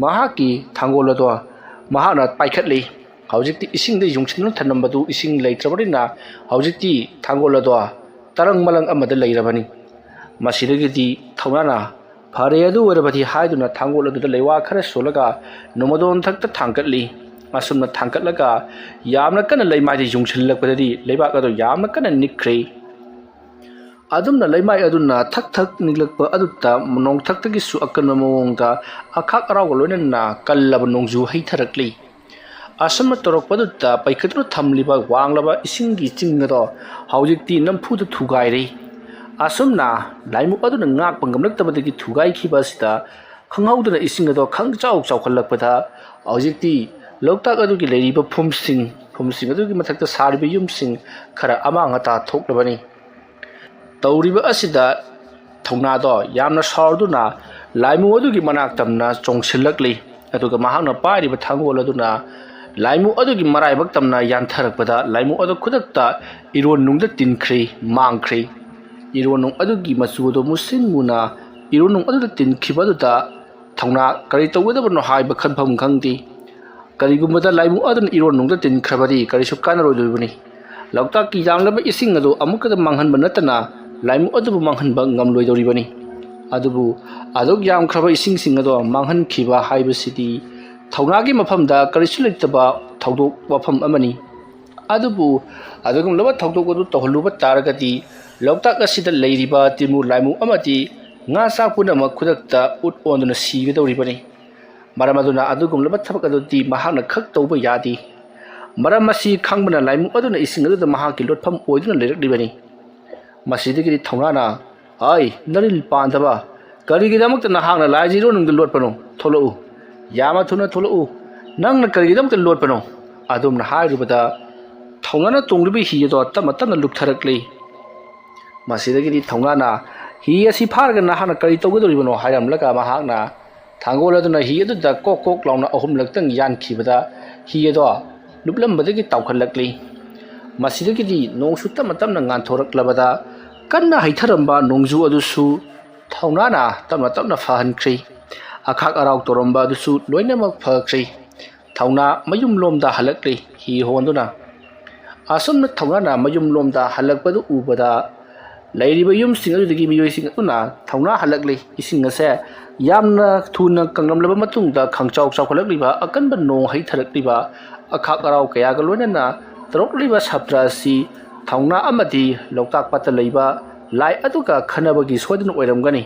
ꯃꯍꯥꯛꯀꯤ ꯊꯥꯡꯒꯣꯜ ꯑꯗꯣ ꯃꯍꯥꯛꯅ ꯄꯥꯏꯈꯠꯂꯤ꯫ ꯍꯧꯖꯤꯛꯇꯤ ꯏꯁꯤꯡꯗ ꯌꯨꯡꯁꯤꯟꯗꯨꯅ ꯊꯝꯂꯝꯕꯗꯨ ꯏꯁꯤꯡ ꯂꯩꯇ꯭ꯔꯕꯅꯤꯅ ꯍꯧꯖꯤꯛꯇꯤ ꯊꯥꯡꯒꯣꯜ ꯑꯗꯣ ꯇꯔꯪ ꯃꯂꯪ ꯑꯃꯗ ꯂꯩꯔꯕꯅꯤ꯫ ꯃꯁꯤꯗꯒꯤꯗꯤ ꯊꯧꯅꯥꯅ "ꯐꯔꯦ, ꯑꯗꯨ ꯑꯣꯏꯔꯕꯗꯤ" ꯍꯥꯏꯗꯨꯅ ꯊꯥꯡꯒꯣꯜ ꯑꯗꯨꯗ ꯂꯩꯋꯥ ꯈꯔ ꯁꯣꯜꯂꯒ ꯅꯣꯡꯃꯗꯣꯟ ꯊꯛꯇ ꯊꯥꯡꯒꯠꯂꯤ꯫ ꯑꯁꯨꯝꯅ ꯊꯥꯡꯒꯠꯂꯒ ꯌꯥꯝꯅ ꯀꯟꯅ ꯂꯩꯃꯥꯏꯗ ꯌꯨꯡꯁꯤꯜꯂꯛꯄꯗꯗꯤ ꯂꯩꯕꯥꯛ ꯑꯗꯨ ꯌꯥꯝꯅ ꯀꯟꯅ ꯅꯤꯛꯈ꯭ꯔꯦ꯫ ꯑꯗꯨꯝꯅ ꯂꯩꯃꯥꯏ ꯑꯗꯨꯅ ꯊꯛ ꯊꯛ ꯅꯤꯛꯂꯛꯄ ꯑꯗꯨꯗ ꯅꯣꯡꯊꯛꯇꯒꯤꯁꯨ ꯑꯀꯟꯕ ꯃꯑꯣꯡꯗ ꯑꯈꯥꯛ ꯑꯔꯥꯎꯒ ꯂꯣꯏꯅꯅ ꯀꯜꯂꯕ ꯅꯣꯡꯖꯨ ꯍꯩꯊꯔꯛꯂꯤ꯫ ꯑꯁꯨꯝꯅ ꯇꯧꯔꯛꯄꯗꯨꯗ ꯄꯩꯈꯠꯇꯨꯅ ꯊꯝꯂꯤꯕ ꯋꯥꯡꯂꯕ ꯏꯁꯤꯡꯒꯤ ꯆꯤꯡ ꯑꯗꯣ ꯍꯧꯖꯤꯛꯇꯤ ꯅꯝꯐꯨꯗ ꯊꯨꯒꯥꯏꯔꯦ꯫ ꯑꯁꯨꯝꯅ ꯂꯥꯏꯃꯨ ꯑꯗꯨꯅ ꯉꯥꯛꯄ ꯉꯝꯂꯛꯇꯕꯗꯒꯤ ꯊꯨꯒꯥꯏꯈꯤꯕ ꯑꯁꯤꯗ ꯈꯪꯍꯧꯗꯅ ꯏꯁꯤꯡ ꯑꯗꯣ ꯈꯪꯆꯥꯎ ꯆꯥꯎꯈꯠꯂꯛꯄꯗ ꯍꯧꯖꯤꯛꯇꯤ ꯂꯣꯛꯇꯥꯛ ꯑꯗꯨꯒꯤ ꯂꯩꯔꯤꯕ ꯐꯨꯝꯁꯤꯡ, ꯐꯨꯝꯁꯤꯡ ꯑꯗꯨꯒꯤ ꯃꯊꯛꯇ ꯁꯥꯔꯤꯕ ꯌꯨꯝꯁꯤꯡ ꯈꯔ ꯑꯃꯥꯡ ꯑꯇꯥ ꯊꯣꯛꯂꯕꯅꯤ꯫ ꯇꯧꯔꯤꯕ ꯑꯁꯤꯗ ꯊꯧꯅꯥꯗꯣ ꯌꯥꯝꯅ ꯁꯥꯎꯔꯗꯨꯅ ꯂꯥꯏꯃꯨ ꯑꯗꯨꯒꯤ ꯃꯅꯥꯛ ꯇꯝꯅ ꯆꯣꯡꯁꯤꯜꯂꯛꯂꯤ꯫ ꯑꯗꯨꯒ ꯃꯍꯥꯛꯅ ꯄꯥꯏꯔꯤꯕ ꯊꯥꯡꯒꯣꯜ ꯑꯗꯨꯅ ꯂꯥꯏꯃꯨ ꯑꯗꯨꯒꯤ ꯃꯔꯥꯏꯕꯛ ꯇꯝꯅ ꯌꯥꯟꯊꯔꯛꯄꯗ ꯂꯥꯏꯃꯨ ꯑꯗꯨ ꯈꯨꯗꯛꯇ ꯏꯔꯣꯟ ꯅꯨꯡꯗ ꯇꯤꯟꯈ꯭ꯔꯦ, ꯃꯥꯡꯈ꯭ꯔꯦ꯫ ꯏꯔꯣꯟ ꯅꯨꯡ ꯑꯗꯨꯒꯤ ꯃꯆꯨ ꯑꯗꯨ ꯃꯨꯁꯤꯟ ꯃꯨꯅ ꯏꯔꯣꯟ ꯅꯨꯡ ꯑꯗꯨꯗ ꯇꯤꯟꯈꯤꯕ ꯑꯗꯨꯗ ꯊꯧꯅꯥ ꯀꯔꯤ ꯇꯧꯒꯗꯕꯅꯣ ꯍꯥꯏꯕ ꯈꯟꯐꯝ ꯈꯪꯗꯦ꯫ ꯀꯔꯤꯒꯨꯝꯕꯗ ꯂꯥꯏꯃꯨ ꯑꯗꯨꯅ ꯏꯔꯣꯟ ꯅꯨꯡꯗ ꯇꯤꯟꯈ꯭ꯔꯕꯗꯤ ꯀꯔꯤꯁꯨ ꯀꯥꯟꯅꯔꯣꯏꯗꯧꯔꯤꯕꯅꯤ꯫ ꯂꯣꯛꯇꯥꯛꯀꯤ ꯌꯥꯝꯂꯕ ꯏꯁꯤꯡ ꯑꯗꯨ ꯑꯃꯨꯛꯀꯗ ꯃꯥꯡꯍꯟꯕ ꯅꯠꯇꯅ ꯂꯥꯏꯃꯨ ꯑꯗꯨꯕꯨ ꯃꯥꯡꯍꯟꯕ ꯉꯝꯂꯣꯏꯗꯧꯔꯤꯕꯅꯤ꯫ ꯑꯗꯨꯕꯨ ꯑꯗꯨꯛ ꯌꯥꯝꯈ꯭ꯔꯕ ꯏꯁꯤꯡꯁꯤꯡ ꯑꯗꯣ ꯃꯥꯡꯍꯟꯈꯤꯕ ꯍꯥꯏꯕꯁꯤꯗꯤ ꯊꯧꯅꯥꯒꯤ ꯃꯐꯝꯗ ꯀꯔꯤꯁꯨ ꯂꯩꯇꯕ ꯊꯧꯗꯣꯛ ꯋꯥꯐꯝ ꯑꯃꯅꯤ꯫ ꯑꯗꯨꯕꯨ ꯑꯗꯨꯒꯨꯝꯂꯕ ꯊꯧꯗꯣꯛ ꯑꯗꯨ ꯇꯧꯍꯜꯂꯨꯕ ꯇꯥꯔꯒꯗꯤ ꯂꯣꯛꯇꯥꯛ ꯑꯁꯤꯗ ꯂꯩꯔꯤꯕ ꯇꯤꯟꯃꯨ ꯂꯥꯏꯃꯨ ꯑꯃꯗꯤ ꯉꯥ ꯆꯥꯛ ꯄꯨꯝꯅꯃꯛ ꯈꯨꯗꯛꯇ ꯎꯠ ꯑꯣꯟꯗꯨꯅ ꯁꯤꯒꯗꯧꯔꯤꯕꯅꯤ꯫ ꯃꯔꯝ ꯑꯗꯨꯅ ꯑꯗꯨꯒꯨꯝꯂꯕ ꯊꯕꯛ ꯑꯗꯨꯗꯤ ꯃꯍꯥꯛꯅ ꯈꯛ ꯇꯧꯕ ꯌꯥꯗꯦ꯫ ꯃꯔꯝ ꯑꯁꯤ ꯈꯪꯕꯅ ꯂꯥꯏꯃꯨ ꯑꯗꯨꯅ ꯏꯁꯤꯡ ꯑꯗꯨꯗ ꯃꯍꯥꯛꯀꯤ ꯂꯣꯠꯐꯝ ꯑꯣꯏꯗꯨꯅ ꯂꯩꯔꯛꯂꯤꯕꯅꯤ꯫ ꯃꯁꯤꯗꯒꯤꯗꯤ ꯊꯧꯅꯥꯅ, "ꯍꯥꯏ, ꯅꯔꯤꯜ ꯄꯥꯟꯗꯕ! ꯀꯔꯤꯒꯤꯗꯃꯛꯇ ꯅꯍꯥꯛꯅ ꯂꯥꯏꯖ ꯏꯔꯣꯟ ꯅꯨꯡꯗ ꯂꯣꯠꯄꯅꯣ? ꯊꯣꯛꯂꯛꯎ! ꯌꯥꯝꯅ ꯊꯨꯅ ꯊꯣꯛꯂꯛꯎ! ꯅꯪꯅ ꯀꯔꯤꯒꯤꯗꯃꯛꯇ ꯂꯣꯠꯄꯅꯣ?" ꯑꯗꯨꯝꯅ ꯍꯥꯏꯔꯨꯕꯗ ꯊꯧꯅꯥꯅ ꯇꯣꯡꯂꯤꯕ ꯍꯤ ꯑꯗꯣ ꯇꯞꯅ ꯇꯞꯅ ꯂꯨꯞꯊꯔꯛꯂꯤ꯫ ꯃꯁꯤꯗꯒꯤꯗꯤ ꯊꯧꯅꯥꯅ "ꯍꯤ ꯑꯁꯤ ꯐꯥꯔꯒ ꯅꯍꯥꯛꯅ ꯀꯔꯤ ꯇꯧꯒꯗꯧꯔꯤꯕꯅꯣ?" ꯍꯥꯏꯔꯝꯂꯒ ꯃꯍꯥꯛꯅ ꯊꯥꯡꯒꯣꯜ ꯑꯗꯨꯅ ꯍꯤ ꯑꯗꯨꯗ ꯀꯣꯛ ꯀꯣꯛ ꯂꯥꯎꯅ ꯑꯍꯨꯝꯂꯛꯇꯪ ꯌꯥꯟꯈꯤꯕꯗ ꯍꯤ ꯑꯗꯣ ꯂꯨꯞꯂꯝꯕꯗꯒꯤ ꯇꯥꯎꯈꯠꯂꯛꯂꯤ꯫ ꯃꯁꯤꯗꯒꯤꯗꯤ ꯅꯣꯡꯁꯨ ꯇꯞꯅ ꯇꯞꯅ ꯉꯥꯟꯊꯣꯔꯛꯂꯕꯗ ꯀꯟꯅ ꯍꯩꯊꯔꯝꯕ ꯅꯣꯡꯖꯨ ꯑꯗꯨꯁꯨ ꯊꯧꯅꯥꯅ ꯇꯞꯅ ꯇꯞꯅ ꯐꯍꯟꯈ꯭ꯔꯤ꯫ ꯑꯈꯥꯛ ꯑꯔꯥꯎ ꯇꯧꯔꯝꯕ ꯑꯗꯨꯁꯨ ꯂꯣꯏꯅꯃꯛ ꯐꯈ꯭ꯔꯤ꯫ ꯊꯧꯅꯥ ꯃꯌꯨꯝꯂꯣꯝꯗ ꯍꯜꯂꯛꯂꯤ ꯍꯤ ꯍꯣꯟꯗꯨꯅ꯫ ꯑꯁꯨꯝꯅ ꯊꯧꯅꯥꯅ ꯃꯌꯨꯝꯂꯣꯝꯗ ꯍꯜꯂꯛꯄꯗꯨ ꯎꯕꯗ ꯂꯩꯔꯤꯕ ꯌꯨꯝꯁꯤꯡ ꯑꯗꯨꯗꯒꯤ ꯃꯤꯑꯣꯏꯁꯤꯡ ꯑꯗꯨꯅ ꯊꯧꯅꯥ ꯍꯜꯂꯛꯂꯤ꯫ ꯏꯁꯤꯡ ꯑꯁꯦ ꯌꯥꯝꯅ ꯊꯨꯅ ꯀꯪꯂꯝꯂꯕ ꯃꯇꯨꯡꯗ ꯈꯪꯆꯥꯎ ꯆꯥꯎꯈꯠꯂꯛꯂꯤꯕ ꯑꯀꯟꯕ ꯅꯣꯡ ꯍꯩꯊꯔꯛꯂꯤꯕ ꯑꯈꯥꯛ ꯑꯔꯥꯎ ꯀꯌꯥꯒ ꯂꯣꯏꯅꯅ ꯇꯧꯔꯛꯂꯤꯕ ꯁꯥꯇ꯭ꯔ ꯑꯁꯤ ꯊꯧꯅꯥ ꯑꯃꯗꯤ ꯂꯣꯛꯇꯥꯛ ꯄꯥꯠꯇ ꯂꯩꯕ ꯂꯥꯏ ꯑꯗꯨꯒ ꯈꯟꯅꯕꯒꯤ ꯁꯣꯏꯗꯅ ꯑꯣꯏꯔꯝꯒꯅꯤ꯫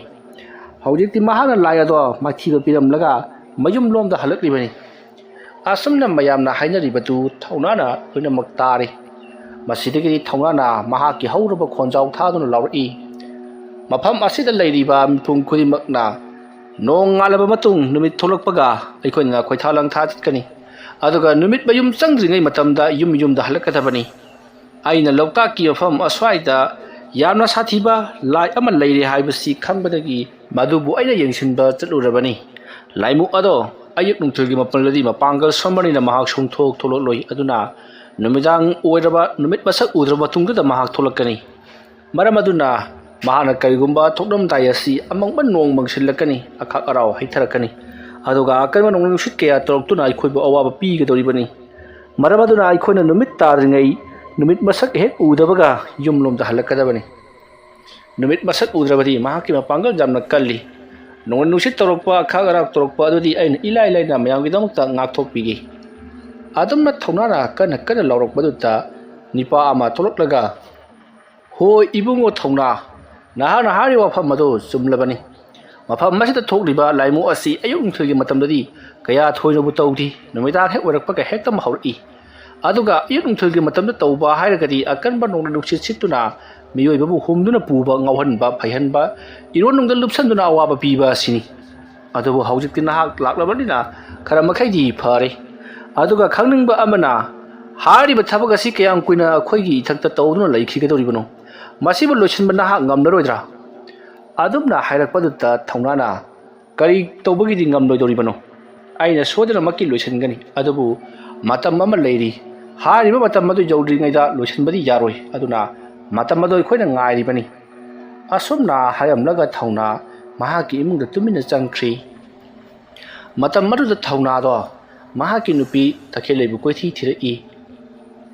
ꯍꯧꯖꯤꯛꯇꯤ ꯃꯍꯥꯛꯅ ꯂꯥꯏ ꯑꯗꯣ ꯃꯥꯏꯊꯤꯕ ꯄꯤꯔꯝꯂꯒ ꯃꯌꯨꯝꯂꯣꯝꯗ ꯍꯜꯂꯛꯂꯤꯕꯅꯤ꯫ ꯑꯁꯨꯝꯅ ꯃꯌꯥꯝꯅ ꯍꯥꯏꯅꯔꯤꯕꯗꯨ ꯊꯧꯅꯥꯅ ꯂꯣꯏꯅꯃꯛ ꯇꯥꯔꯤ꯫ ꯃꯁꯤꯗꯒꯤꯗꯤ ꯊꯧꯅꯥꯅ ꯃꯍꯥꯛꯀꯤ ꯍꯧꯔꯕ ꯈꯣꯟꯖꯥꯎ ꯊꯥꯗꯨꯅ ꯂꯥꯎꯔꯛꯏ, "ꯃꯐꯝ ꯑꯁꯤꯗ ꯂꯩꯔꯤꯕ ꯃꯤꯄꯨꯝ ꯈꯨꯗꯤꯡꯃꯛꯅ ꯅꯣꯡ ꯉꯥꯜꯂꯕ ꯃꯇꯨꯡ ꯅꯨꯃꯤꯠ ꯊꯣꯛꯂꯛꯄꯒ ꯑꯩꯈꯣꯏꯅ ꯀꯣꯏꯊꯥ ꯂꯪꯊꯥ ꯆꯠꯀꯅꯤ, ꯑꯗꯨꯒ ꯅꯨꯃꯤꯠ ꯃꯌꯨꯝ ꯆꯪꯗ꯭ꯔꯤꯉꯩ ꯃꯇꯝꯗ ꯌꯨꯝ ꯌꯨꯝꯗ ꯍꯜꯂꯛꯀꯗꯕꯅꯤ꯫ ꯑꯩꯅ ꯂꯣꯛꯇꯥꯛꯀꯤ ꯃꯐꯝ ꯑꯁ꯭ꯋꯥꯏꯗ ꯌꯥꯝꯅ ꯁꯥꯊꯤꯕ ꯂꯥꯏ ꯑꯃ ꯂꯩꯔꯦ ꯍꯥꯏꯕꯁꯤ ꯈꯪꯕꯗꯒꯤ ꯃꯗꯨꯕꯨ ꯑꯩꯅ ꯌꯦꯡꯁꯤꯟꯕ ꯆꯠꯂꯨꯔꯕꯅꯤ꯫ ꯂꯥꯏꯃꯨ ꯑꯗꯣ ꯑꯌꯨꯛ ꯅꯨꯡꯊꯤꯜꯒꯤ ꯃꯄꯜꯗꯗꯤ ꯃꯄꯥꯡꯒꯜ ꯁꯣꯟꯕꯅꯤꯅ ꯃꯍꯥꯛ ꯁꯨꯡꯊꯣꯛ ꯊꯣꯛꯂꯛꯂꯣꯏ꯫ ꯑꯗꯨꯅ ꯅꯨꯃꯤꯗꯥꯡ ꯑꯣꯏꯔꯕ ꯅꯨꯃꯤꯠ ꯃꯁꯛ ꯎꯗ꯭ꯔꯕ ꯃꯇꯨꯡꯗꯨꯗ ꯃꯍꯥꯛ ꯊꯣꯛꯂꯛꯀꯅꯤ꯫ ꯃꯔꯝ ꯑꯗꯨꯅ ꯃꯍꯥꯛꯅ ꯀꯔꯤꯒꯨꯝꯕ ꯊꯣꯛꯂꯝꯗꯥꯏ ꯑꯁꯤ ꯑꯃꯪꯕ ꯅꯣꯡ ꯃꯪꯁꯤꯜꯂꯛꯀꯅꯤ, ꯑꯈꯥꯛ ꯑꯔꯥꯎ ꯍꯩꯊꯔꯛꯀꯅꯤ, ꯑꯗꯨꯒ ꯑꯀꯟꯕ ꯅꯣꯡꯂꯩ ꯅꯨꯡꯁꯤꯠ ꯀꯌꯥ ꯇꯧꯔꯛꯇꯨꯅ ꯑꯩꯈꯣꯏꯕꯨ ꯑꯋꯥꯕ ꯄꯤꯒꯗꯧꯔꯤꯕꯅꯤ꯫ ꯃꯔꯝ ꯑꯗꯨꯅ ꯑꯩꯈꯣꯏꯅ ꯅꯨꯃꯤꯠ ꯇꯥꯗ꯭ꯔꯤꯉꯩ, ꯅꯨꯃꯤꯠ ꯃꯁꯛ ꯍꯦꯛ ꯎꯗꯕꯒ ꯌꯨꯝꯂꯣꯝꯗ ꯍꯜꯂꯛꯀꯗꯕꯅꯤ꯫ ꯅꯨꯃꯤꯠ ꯃꯁꯛ ꯎꯗ꯭ꯔꯕꯗꯤ ꯃꯍꯥꯛꯀꯤ ꯃꯄꯥꯡꯒꯜ ꯌꯥꯝꯅ ꯀꯜꯂꯤ꯫ ꯅꯣꯡꯂꯩ ꯅꯨꯡꯁꯤꯠ ꯇꯧꯔꯛꯄ, ꯑꯈꯥꯛ ꯑꯔꯥꯛ ꯇꯧꯔꯛꯄ ꯑꯗꯨꯗꯤ ꯑꯩꯅ ꯏꯂꯥꯏ ꯂꯥꯏꯅ ꯃꯌꯥꯝꯒꯤꯗꯃꯛꯇ ꯉꯥꯛꯊꯣꯛꯄꯤꯒꯦ꯫" ꯑꯗꯨꯝꯅ ꯊꯧꯅꯥꯅ ꯀꯟꯅ ꯀꯟꯅ ꯂꯥꯎꯔꯛꯄꯗꯨꯗ ꯅꯤꯄꯥ ꯑꯃ ꯊꯣꯛꯂꯛꯂꯒ, "ꯍꯣꯏ ꯏꯕꯨꯡꯉꯣ ꯊꯧꯅꯥ, ꯅꯍꯥꯛꯅ ꯍꯥꯏꯔꯤꯕ ꯋꯥꯐꯝ ꯑꯗꯨ ꯆꯨꯝꯂꯕꯅꯤ꯫ ꯃꯐꯝ ꯑꯁꯤꯗ ꯊꯣꯛꯂꯤꯕ ꯂꯥꯏꯃꯨ ꯑꯁꯤ ꯑꯌꯨꯛ ꯅꯨꯡꯊꯤꯜꯒꯤ ꯃꯇꯝꯗꯗꯤ ꯀꯌꯥ ꯊꯣꯏꯅꯕꯨ ꯇꯧꯗꯦ, ꯅꯨꯃꯤꯗꯥꯡ ꯍꯦꯛ ꯑꯣꯏꯔꯛꯄꯒ ꯍꯦꯛꯇ ꯍꯧꯔꯛꯏ꯫ ꯑꯗꯨꯒ ꯑꯌꯨꯛ ꯅꯨꯡꯊꯤꯜꯒꯤ ꯃꯇꯝꯗ ꯇꯧꯕ ꯍꯥꯏꯔꯒꯗꯤ ꯑꯀꯟꯕ ꯅꯣꯡꯂꯩ ꯅꯨꯡꯁꯤꯠ ꯁꯤꯠꯇꯨꯅ ꯃꯤꯑꯣꯏꯕꯕꯨ ꯍꯨꯝꯗꯨꯅ ꯄꯨꯕ, ꯉꯥꯎꯍꯟꯕ, ꯐꯩꯍꯟꯕ, ꯏꯔꯣꯟꯅꯨꯡꯗ ꯂꯨꯞꯁꯟꯗꯨꯅ ꯑꯋꯥꯕ ꯄꯤꯕ ꯑꯁꯤꯅꯤ꯫ ꯑꯗꯨꯕꯨ ꯍꯧꯖꯤꯛꯇꯤ ꯅꯍꯥꯛ ꯂꯥꯛꯂꯕꯅꯤꯅ ꯈꯔ ꯃꯈꯩꯗꯤ ꯐꯔꯦ꯫ ꯑꯗꯨꯒ ꯈꯪꯅꯤꯡꯕ ꯑꯃꯅ, ꯍꯥꯏꯔꯤꯕ ꯊꯕꯛ ꯑꯁꯤ ꯀꯌꯥꯝ ꯀꯨꯏꯅ ꯑꯩꯈꯣꯏꯒꯤ ꯏꯊꯛꯇ ꯇꯧꯗꯨꯅ ꯂꯩꯈꯤꯒꯗꯧꯔꯤꯕꯅꯣ? ꯃꯁꯤꯕꯨ ꯂꯣꯏꯁꯤꯟꯕ ꯅꯍꯥꯛ ꯉꯝꯂꯔꯣꯏꯗ꯭ꯔꯥ?" ꯑꯗꯨꯝꯅ ꯍꯥꯏꯔꯛꯄꯗꯨꯗ ꯊꯧꯅꯥꯅ, "ꯀꯔꯤ ꯇꯧꯕꯒꯤꯗꯤ ꯉꯝꯂꯣꯏꯗꯧꯔꯤꯕꯅꯣ? ꯑꯩꯅ ꯁꯣꯏꯗꯅꯃꯛꯀꯤ ꯂꯣꯏꯁꯤꯟꯒꯅꯤ, ꯑꯗꯨꯕꯨ ꯃꯇꯝ ꯑꯃ ꯂꯩꯔꯤ꯫ ꯍꯥꯏꯔꯤꯕ ꯃꯇꯝ ꯑꯗꯨ ꯌꯧꯗ꯭ꯔꯤꯉꯩꯗ ꯂꯣꯏꯁꯤꯟꯕꯗꯤ ꯌꯥꯔꯣꯏ, ꯑꯗꯨꯅ ꯃꯇꯝ ꯑꯗꯨ ꯑꯩꯈꯣꯏꯅ ꯉꯥꯏꯔꯤꯕꯅꯤ"꯫ ꯑꯁꯨꯝꯅ ꯍꯥꯏꯔꯝꯂꯒ ꯊꯧꯅꯥ ꯃꯍꯥꯛꯀꯤ ꯏꯃꯨꯡꯗ ꯇꯨꯃꯤꯟꯅ ꯆꯪꯈ꯭ꯔꯤ꯫ ꯃꯇꯝ ꯑꯗꯨꯗ ꯊꯧꯅꯥꯗꯣ ꯃꯍꯥꯛꯀꯤ ꯅꯨꯄꯤ ꯇꯈꯦꯜꯂꯩꯕꯨ ꯀꯣꯏꯊꯤ ꯊꯤꯔꯛꯏ꯫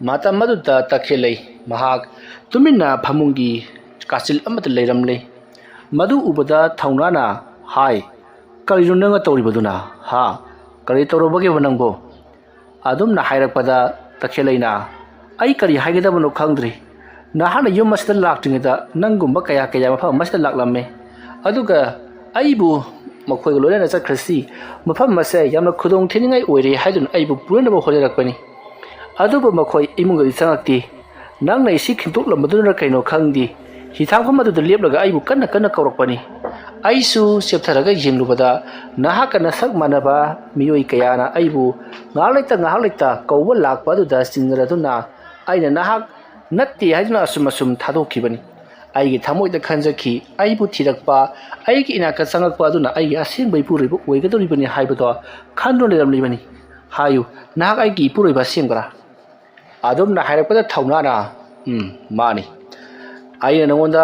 ꯃꯇꯝ ꯑꯗꯨꯗ ꯇꯈꯦꯜꯂꯩ ꯃꯍꯥꯛ ꯇꯨꯃꯤꯟꯅ ꯐꯃꯨꯡꯒꯤ ꯀꯥꯆꯤꯜ ꯑꯃꯗ ꯂꯩꯔꯝꯂꯦ꯫ ꯃꯗꯨ ꯎꯕꯗ ꯊꯧꯅꯥꯅ ꯍꯥꯏ, "ꯀꯔꯤꯅꯣ ꯅꯪꯅ ꯇꯧꯔꯤꯕꯗꯨꯅ? ꯍꯥ? ꯀꯔꯤ ꯇꯧꯔꯕꯒꯦꯕ ꯅꯪꯕꯨ?" ꯑꯗꯨꯝꯅ ꯍꯥꯏꯔꯛꯄꯗ ꯇꯈꯦꯜꯂꯩꯅ, "ꯑꯩ ꯀꯔꯤ ꯍꯥꯏꯒꯗꯕꯅꯣ ꯈꯪꯗ꯭ꯔꯦ꯫ ꯅꯍꯥꯛꯅ ꯌꯨꯝ ꯑꯁꯤꯗ ꯂꯥꯛꯇ꯭ꯔꯤꯉꯩꯗ ꯅꯪꯒꯨꯝꯕ ꯀꯌꯥ ꯀꯌꯥ ꯃꯐꯝ ꯑꯁꯤꯗ ꯂꯥꯛꯂꯝꯃꯦ꯫ ꯑꯗꯨꯒ ꯑꯩꯕꯨ ꯃꯈꯣꯏꯒ ꯂꯣꯏꯅꯅ ꯆꯠꯈ꯭ꯔꯁꯤ꯫ ꯃꯐꯝ ꯑꯁꯦ ꯌꯥꯝꯅ ꯈꯨꯗꯣꯡ ꯊꯤꯅꯤꯡꯉꯥꯏ ꯑꯣꯏꯔꯦ ꯍꯥꯏꯗꯨꯅ ꯑꯩꯕꯨ ꯄꯨꯅꯅꯕ ꯍꯣꯠꯅꯔꯛꯄꯅꯤ꯫ ꯑꯗꯨꯕꯨ ꯃꯈꯣꯏ ꯏꯃꯨꯡꯗꯗꯤ ꯆꯪꯉꯛꯇꯦ꯫ ꯅꯪꯅ ꯏꯁꯤꯡ ꯈꯤꯟꯗꯣꯛꯂꯝꯕꯗꯨꯅ ꯀꯩꯅꯣ ꯈꯪꯗꯦ꯫ ꯍꯤꯊꯥꯡꯐꯝ ꯑꯗꯨꯗ ꯂꯦꯞꯂꯒ ꯑꯩꯕꯨ ꯀꯟꯅ ꯀꯟꯅ ꯀꯧꯔꯛꯄꯅꯤ꯫ ꯑꯩꯁꯨ ꯆꯦꯞꯊꯔꯒ ꯌꯦꯡꯂꯨꯕꯗ ꯅꯍꯥꯛꯀ ꯅꯁꯛ ꯃꯥꯟꯅꯕ ꯃꯤꯑꯣꯏ ꯀꯌꯥꯅ ꯑꯩꯕꯨ ꯉꯥꯏꯍꯥꯛ ꯂꯩꯇ ꯉꯥꯏꯍꯥꯛ ꯂꯩꯇ ꯀꯧꯕ ꯂꯥꯛꯄ ꯑꯗꯨꯗ ꯆꯤꯡꯅꯔꯗꯨꯅ ꯑꯩꯅ ꯅꯍꯥꯛ ꯅꯠꯇꯦ ꯍꯥꯏꯗꯨꯅ ꯑꯁꯨꯝ ꯑꯁꯨꯝ ꯊꯥꯗꯣꯛꯈꯤꯕꯅꯤ꯫ ꯑꯩꯒꯤ ꯊꯃꯣꯏꯗ ꯈꯟꯖꯈꯤ, ꯑꯩꯕꯨ ꯊꯤꯔꯛꯄ, ꯑꯩꯒꯤ ꯏꯅꯥꯛꯇ ꯆꯪꯉꯛꯄ ꯑꯗꯨꯅ ꯑꯩꯒꯤ ꯑꯁꯦꯡꯕ ꯏꯄꯨꯔꯣꯏꯕ ꯑꯣꯏꯒꯗꯧꯔꯤꯕꯅꯤ ꯍꯥꯏꯕꯗꯣ ꯈꯟꯗꯨꯅ ꯂꯩꯔꯝꯂꯤꯕꯅꯤ꯫ ꯍꯥꯏꯌꯨ, ꯅꯍꯥꯛ ꯑꯩꯒꯤ ꯏꯄꯨꯔꯣꯏꯕ ꯑꯁꯦꯡꯕꯔꯥ?" ꯑꯗꯨꯝꯅ ꯍꯥꯏꯔꯛꯄꯗ ꯊꯧꯅꯥꯅ, "ꯎꯝ, ꯃꯥꯅꯤ꯫ ꯑꯩꯅ ꯅꯉꯣꯟꯗ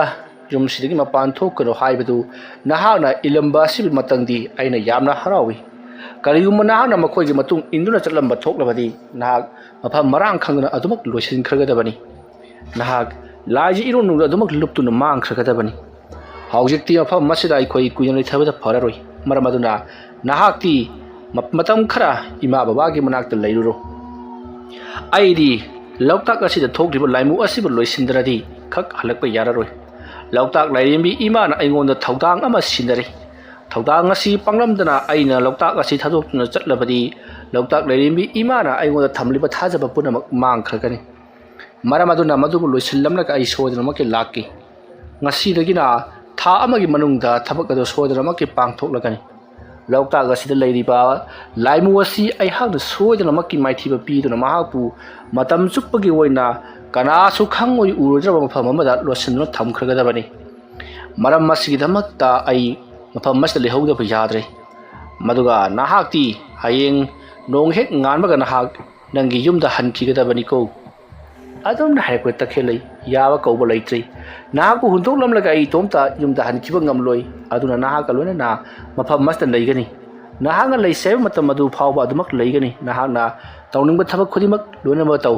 ꯌꯨꯝꯁꯤꯗꯒꯤ ꯃꯄꯥꯟ ꯊꯣꯛꯀꯅꯨ ꯍꯥꯏꯕꯗꯨ ꯅꯍꯥꯛꯅ ꯏꯜꯂꯝꯕ ꯑꯁꯤꯒꯤ ꯃꯇꯝꯗꯤ ꯑꯩꯅ ꯌꯥꯝꯅ ꯍꯔꯥꯎꯏ꯫ ꯀꯔꯤꯒꯨꯝꯕ ꯅꯍꯥꯛꯅ ꯃꯈꯣꯏꯒꯤ ꯃꯇꯨꯡ ꯏꯟꯗꯨꯅ ꯆꯠꯂꯝꯕ ꯊꯣꯛꯂꯕꯗꯤ ꯅꯍꯥꯛ ꯃꯐꯝ ꯃꯔꯥꯡ ꯈꯪꯗꯅ ꯑꯗꯨꯃꯛ ꯂꯣꯏꯁꯤꯟꯈ꯭ꯔꯒꯗꯕꯅꯤ꯫ ꯅꯍꯥꯛ ꯂꯥꯏꯁꯤ ꯏꯔꯣꯟꯅꯨꯡꯗ ꯑꯗꯨꯃꯛ ꯂꯨꯞꯇꯨꯅ ꯃꯥꯡꯈ꯭ꯔꯒꯗꯕꯅꯤ꯫ ꯍꯧꯖꯤꯛꯇꯤ ꯃꯐꯝ ꯑꯁꯤꯗ ꯑꯩꯈꯣꯏ ꯀꯨꯏꯅ ꯂꯩꯊꯕꯗ ꯐꯔꯔꯣꯏ꯫ ꯃꯔꯝ ꯑꯗꯨꯅ ꯅꯍꯥꯛꯇꯤ ꯃ-, ꯃꯇꯝ ꯈꯔ ꯏꯃꯥ ꯕꯕꯥꯒꯤ ꯃꯅꯥꯛꯇ ꯂꯩꯔꯨꯔꯣ꯫ ꯑꯩꯗꯤ ꯂꯣꯛꯇꯥꯛ ꯑꯁꯤꯗ ꯊꯣꯛꯂꯤꯕ ꯂꯥꯏꯃꯨ ꯑꯁꯤꯕꯨ ꯂꯣꯏꯁꯤꯟꯗ꯭ꯔꯗꯤ ꯈꯛ ꯍꯜꯂꯛꯄ ꯌꯥꯔꯔꯣꯏ꯫ ꯂꯣꯛꯇꯥꯛ ꯂꯥꯏꯔꯦꯝꯕꯤ ꯏꯃꯥꯅ ꯑꯩꯉꯣꯟꯗ ꯊꯧꯗꯥꯡ ꯑꯃ ꯁꯤꯟꯅꯔꯤ꯫ ꯊꯧꯗꯥꯡ ꯑꯁꯤ ꯄꯥꯡꯂꯝꯗꯅ ꯑꯩꯅ ꯂꯣꯛꯇꯥꯛ ꯑꯁꯤ ꯊꯥꯗꯣꯛꯇꯨꯅ ꯆꯠꯂꯕꯗꯤ ꯂꯣꯛꯇꯥꯛ ꯂꯥꯏꯔꯦꯝꯕꯤ ꯏꯃꯥꯅ ꯑꯩꯉꯣꯟꯗ ꯊꯝꯂꯤꯕ ꯊꯥꯖꯕ ꯄꯨꯝꯅꯃꯛ ꯃꯥꯡꯈ꯭ꯔꯒꯅꯤ꯫ ꯃꯔꯝ ꯑꯗꯨꯅ ꯃꯗꯨꯕꯨ ꯂꯣꯏꯁꯤꯜꯂꯝꯂꯒ ꯑꯩ ꯁꯣꯏꯗꯅꯃꯛꯀꯤ ꯂꯥꯛꯀꯦ꯫ ꯉꯁꯤꯗꯒꯤꯅ ꯊꯥ ꯑꯃꯒꯤ ꯃꯅꯨꯡꯗ ꯊꯕꯛ ꯑꯗꯨ ꯁꯣꯏꯗꯅꯃꯛꯀꯤ ꯄꯥꯡꯊꯣꯛꯂꯒꯅꯤ꯫ ꯂꯣꯛꯇꯥꯛ ꯑꯁꯤꯗ ꯂꯩꯔꯤꯕ ꯂꯥꯏꯃꯨ ꯑꯁꯤ ꯑꯩꯍꯥꯛꯅ ꯁꯣꯏꯗꯅꯃꯛꯀꯤ ꯃꯥꯏꯊꯤꯕ ꯄꯤꯗꯨꯅ ꯃꯍꯥꯛꯄꯨ ꯃꯇꯝ ꯆꯨꯞꯄꯒꯤ ꯑꯣꯏꯅ ꯀꯅꯥꯁꯨ ꯈꯪꯉꯣꯏ ꯎꯔꯣꯏꯗ꯭ꯔꯕ ꯃꯐꯝ ꯑꯃꯗ ꯂꯣꯠꯁꯤꯟꯗꯨꯅ ꯊꯝꯈ꯭ꯔꯒꯗꯕꯅꯤ꯫ ꯃꯔꯝ ꯑꯁꯤꯒꯤꯗꯃꯛꯇ ꯑꯩ ꯃꯐꯝ ꯑꯁꯤꯗ ꯂꯩꯍꯧꯗꯕ ꯌꯥꯗ꯭ꯔꯦ꯫ ꯃꯗꯨꯒ ꯅꯍꯥꯛꯇꯤ ꯍꯌꯦꯡ ꯅꯣꯡ ꯍꯦꯛ ꯉꯥꯟꯕꯒ ꯅꯍꯥꯛ ꯅꯪꯒꯤ ꯌꯨꯝꯗ ꯍꯟꯈꯤꯒꯗꯕꯅꯤꯀꯣ꯫ ꯑꯗꯨꯝꯅ ꯍꯥꯏꯔꯛꯄ ꯇꯈꯦꯜꯂꯩ, ꯌꯥꯕ ꯀꯧꯕ ꯂꯩꯇ꯭ꯔꯤ꯫ ꯅꯍꯥꯛꯄꯨ ꯍꯨꯟꯗꯣꯛꯂꯝꯂꯒ ꯑꯩ ꯏꯇꯣꯝꯇ ꯌꯨꯝꯗ ꯍꯟꯈꯤꯕ ꯉꯝꯂꯣꯏ꯫ ꯑꯗꯨꯅ ꯅꯍꯥꯛꯀ ꯂꯣꯏꯅꯅ ꯃꯐꯝ ꯑꯁꯤꯗ ꯂꯩꯒꯅꯤ꯫ ꯅꯍꯥꯛꯅ ꯂꯩꯁꯦ ꯍꯥꯏꯕ ꯃꯇꯝ ꯑꯗꯨ ꯐꯥꯎꯕ ꯑꯗꯨꯃꯛ ꯂꯩꯒꯅꯤ꯫ ꯅꯍꯥꯛꯅ ꯇꯧꯅꯤꯡꯕ ꯊꯕꯛ ꯈꯨꯗꯤꯡꯃꯛ ꯂꯣꯏꯅꯃꯛ ꯇꯧ꯫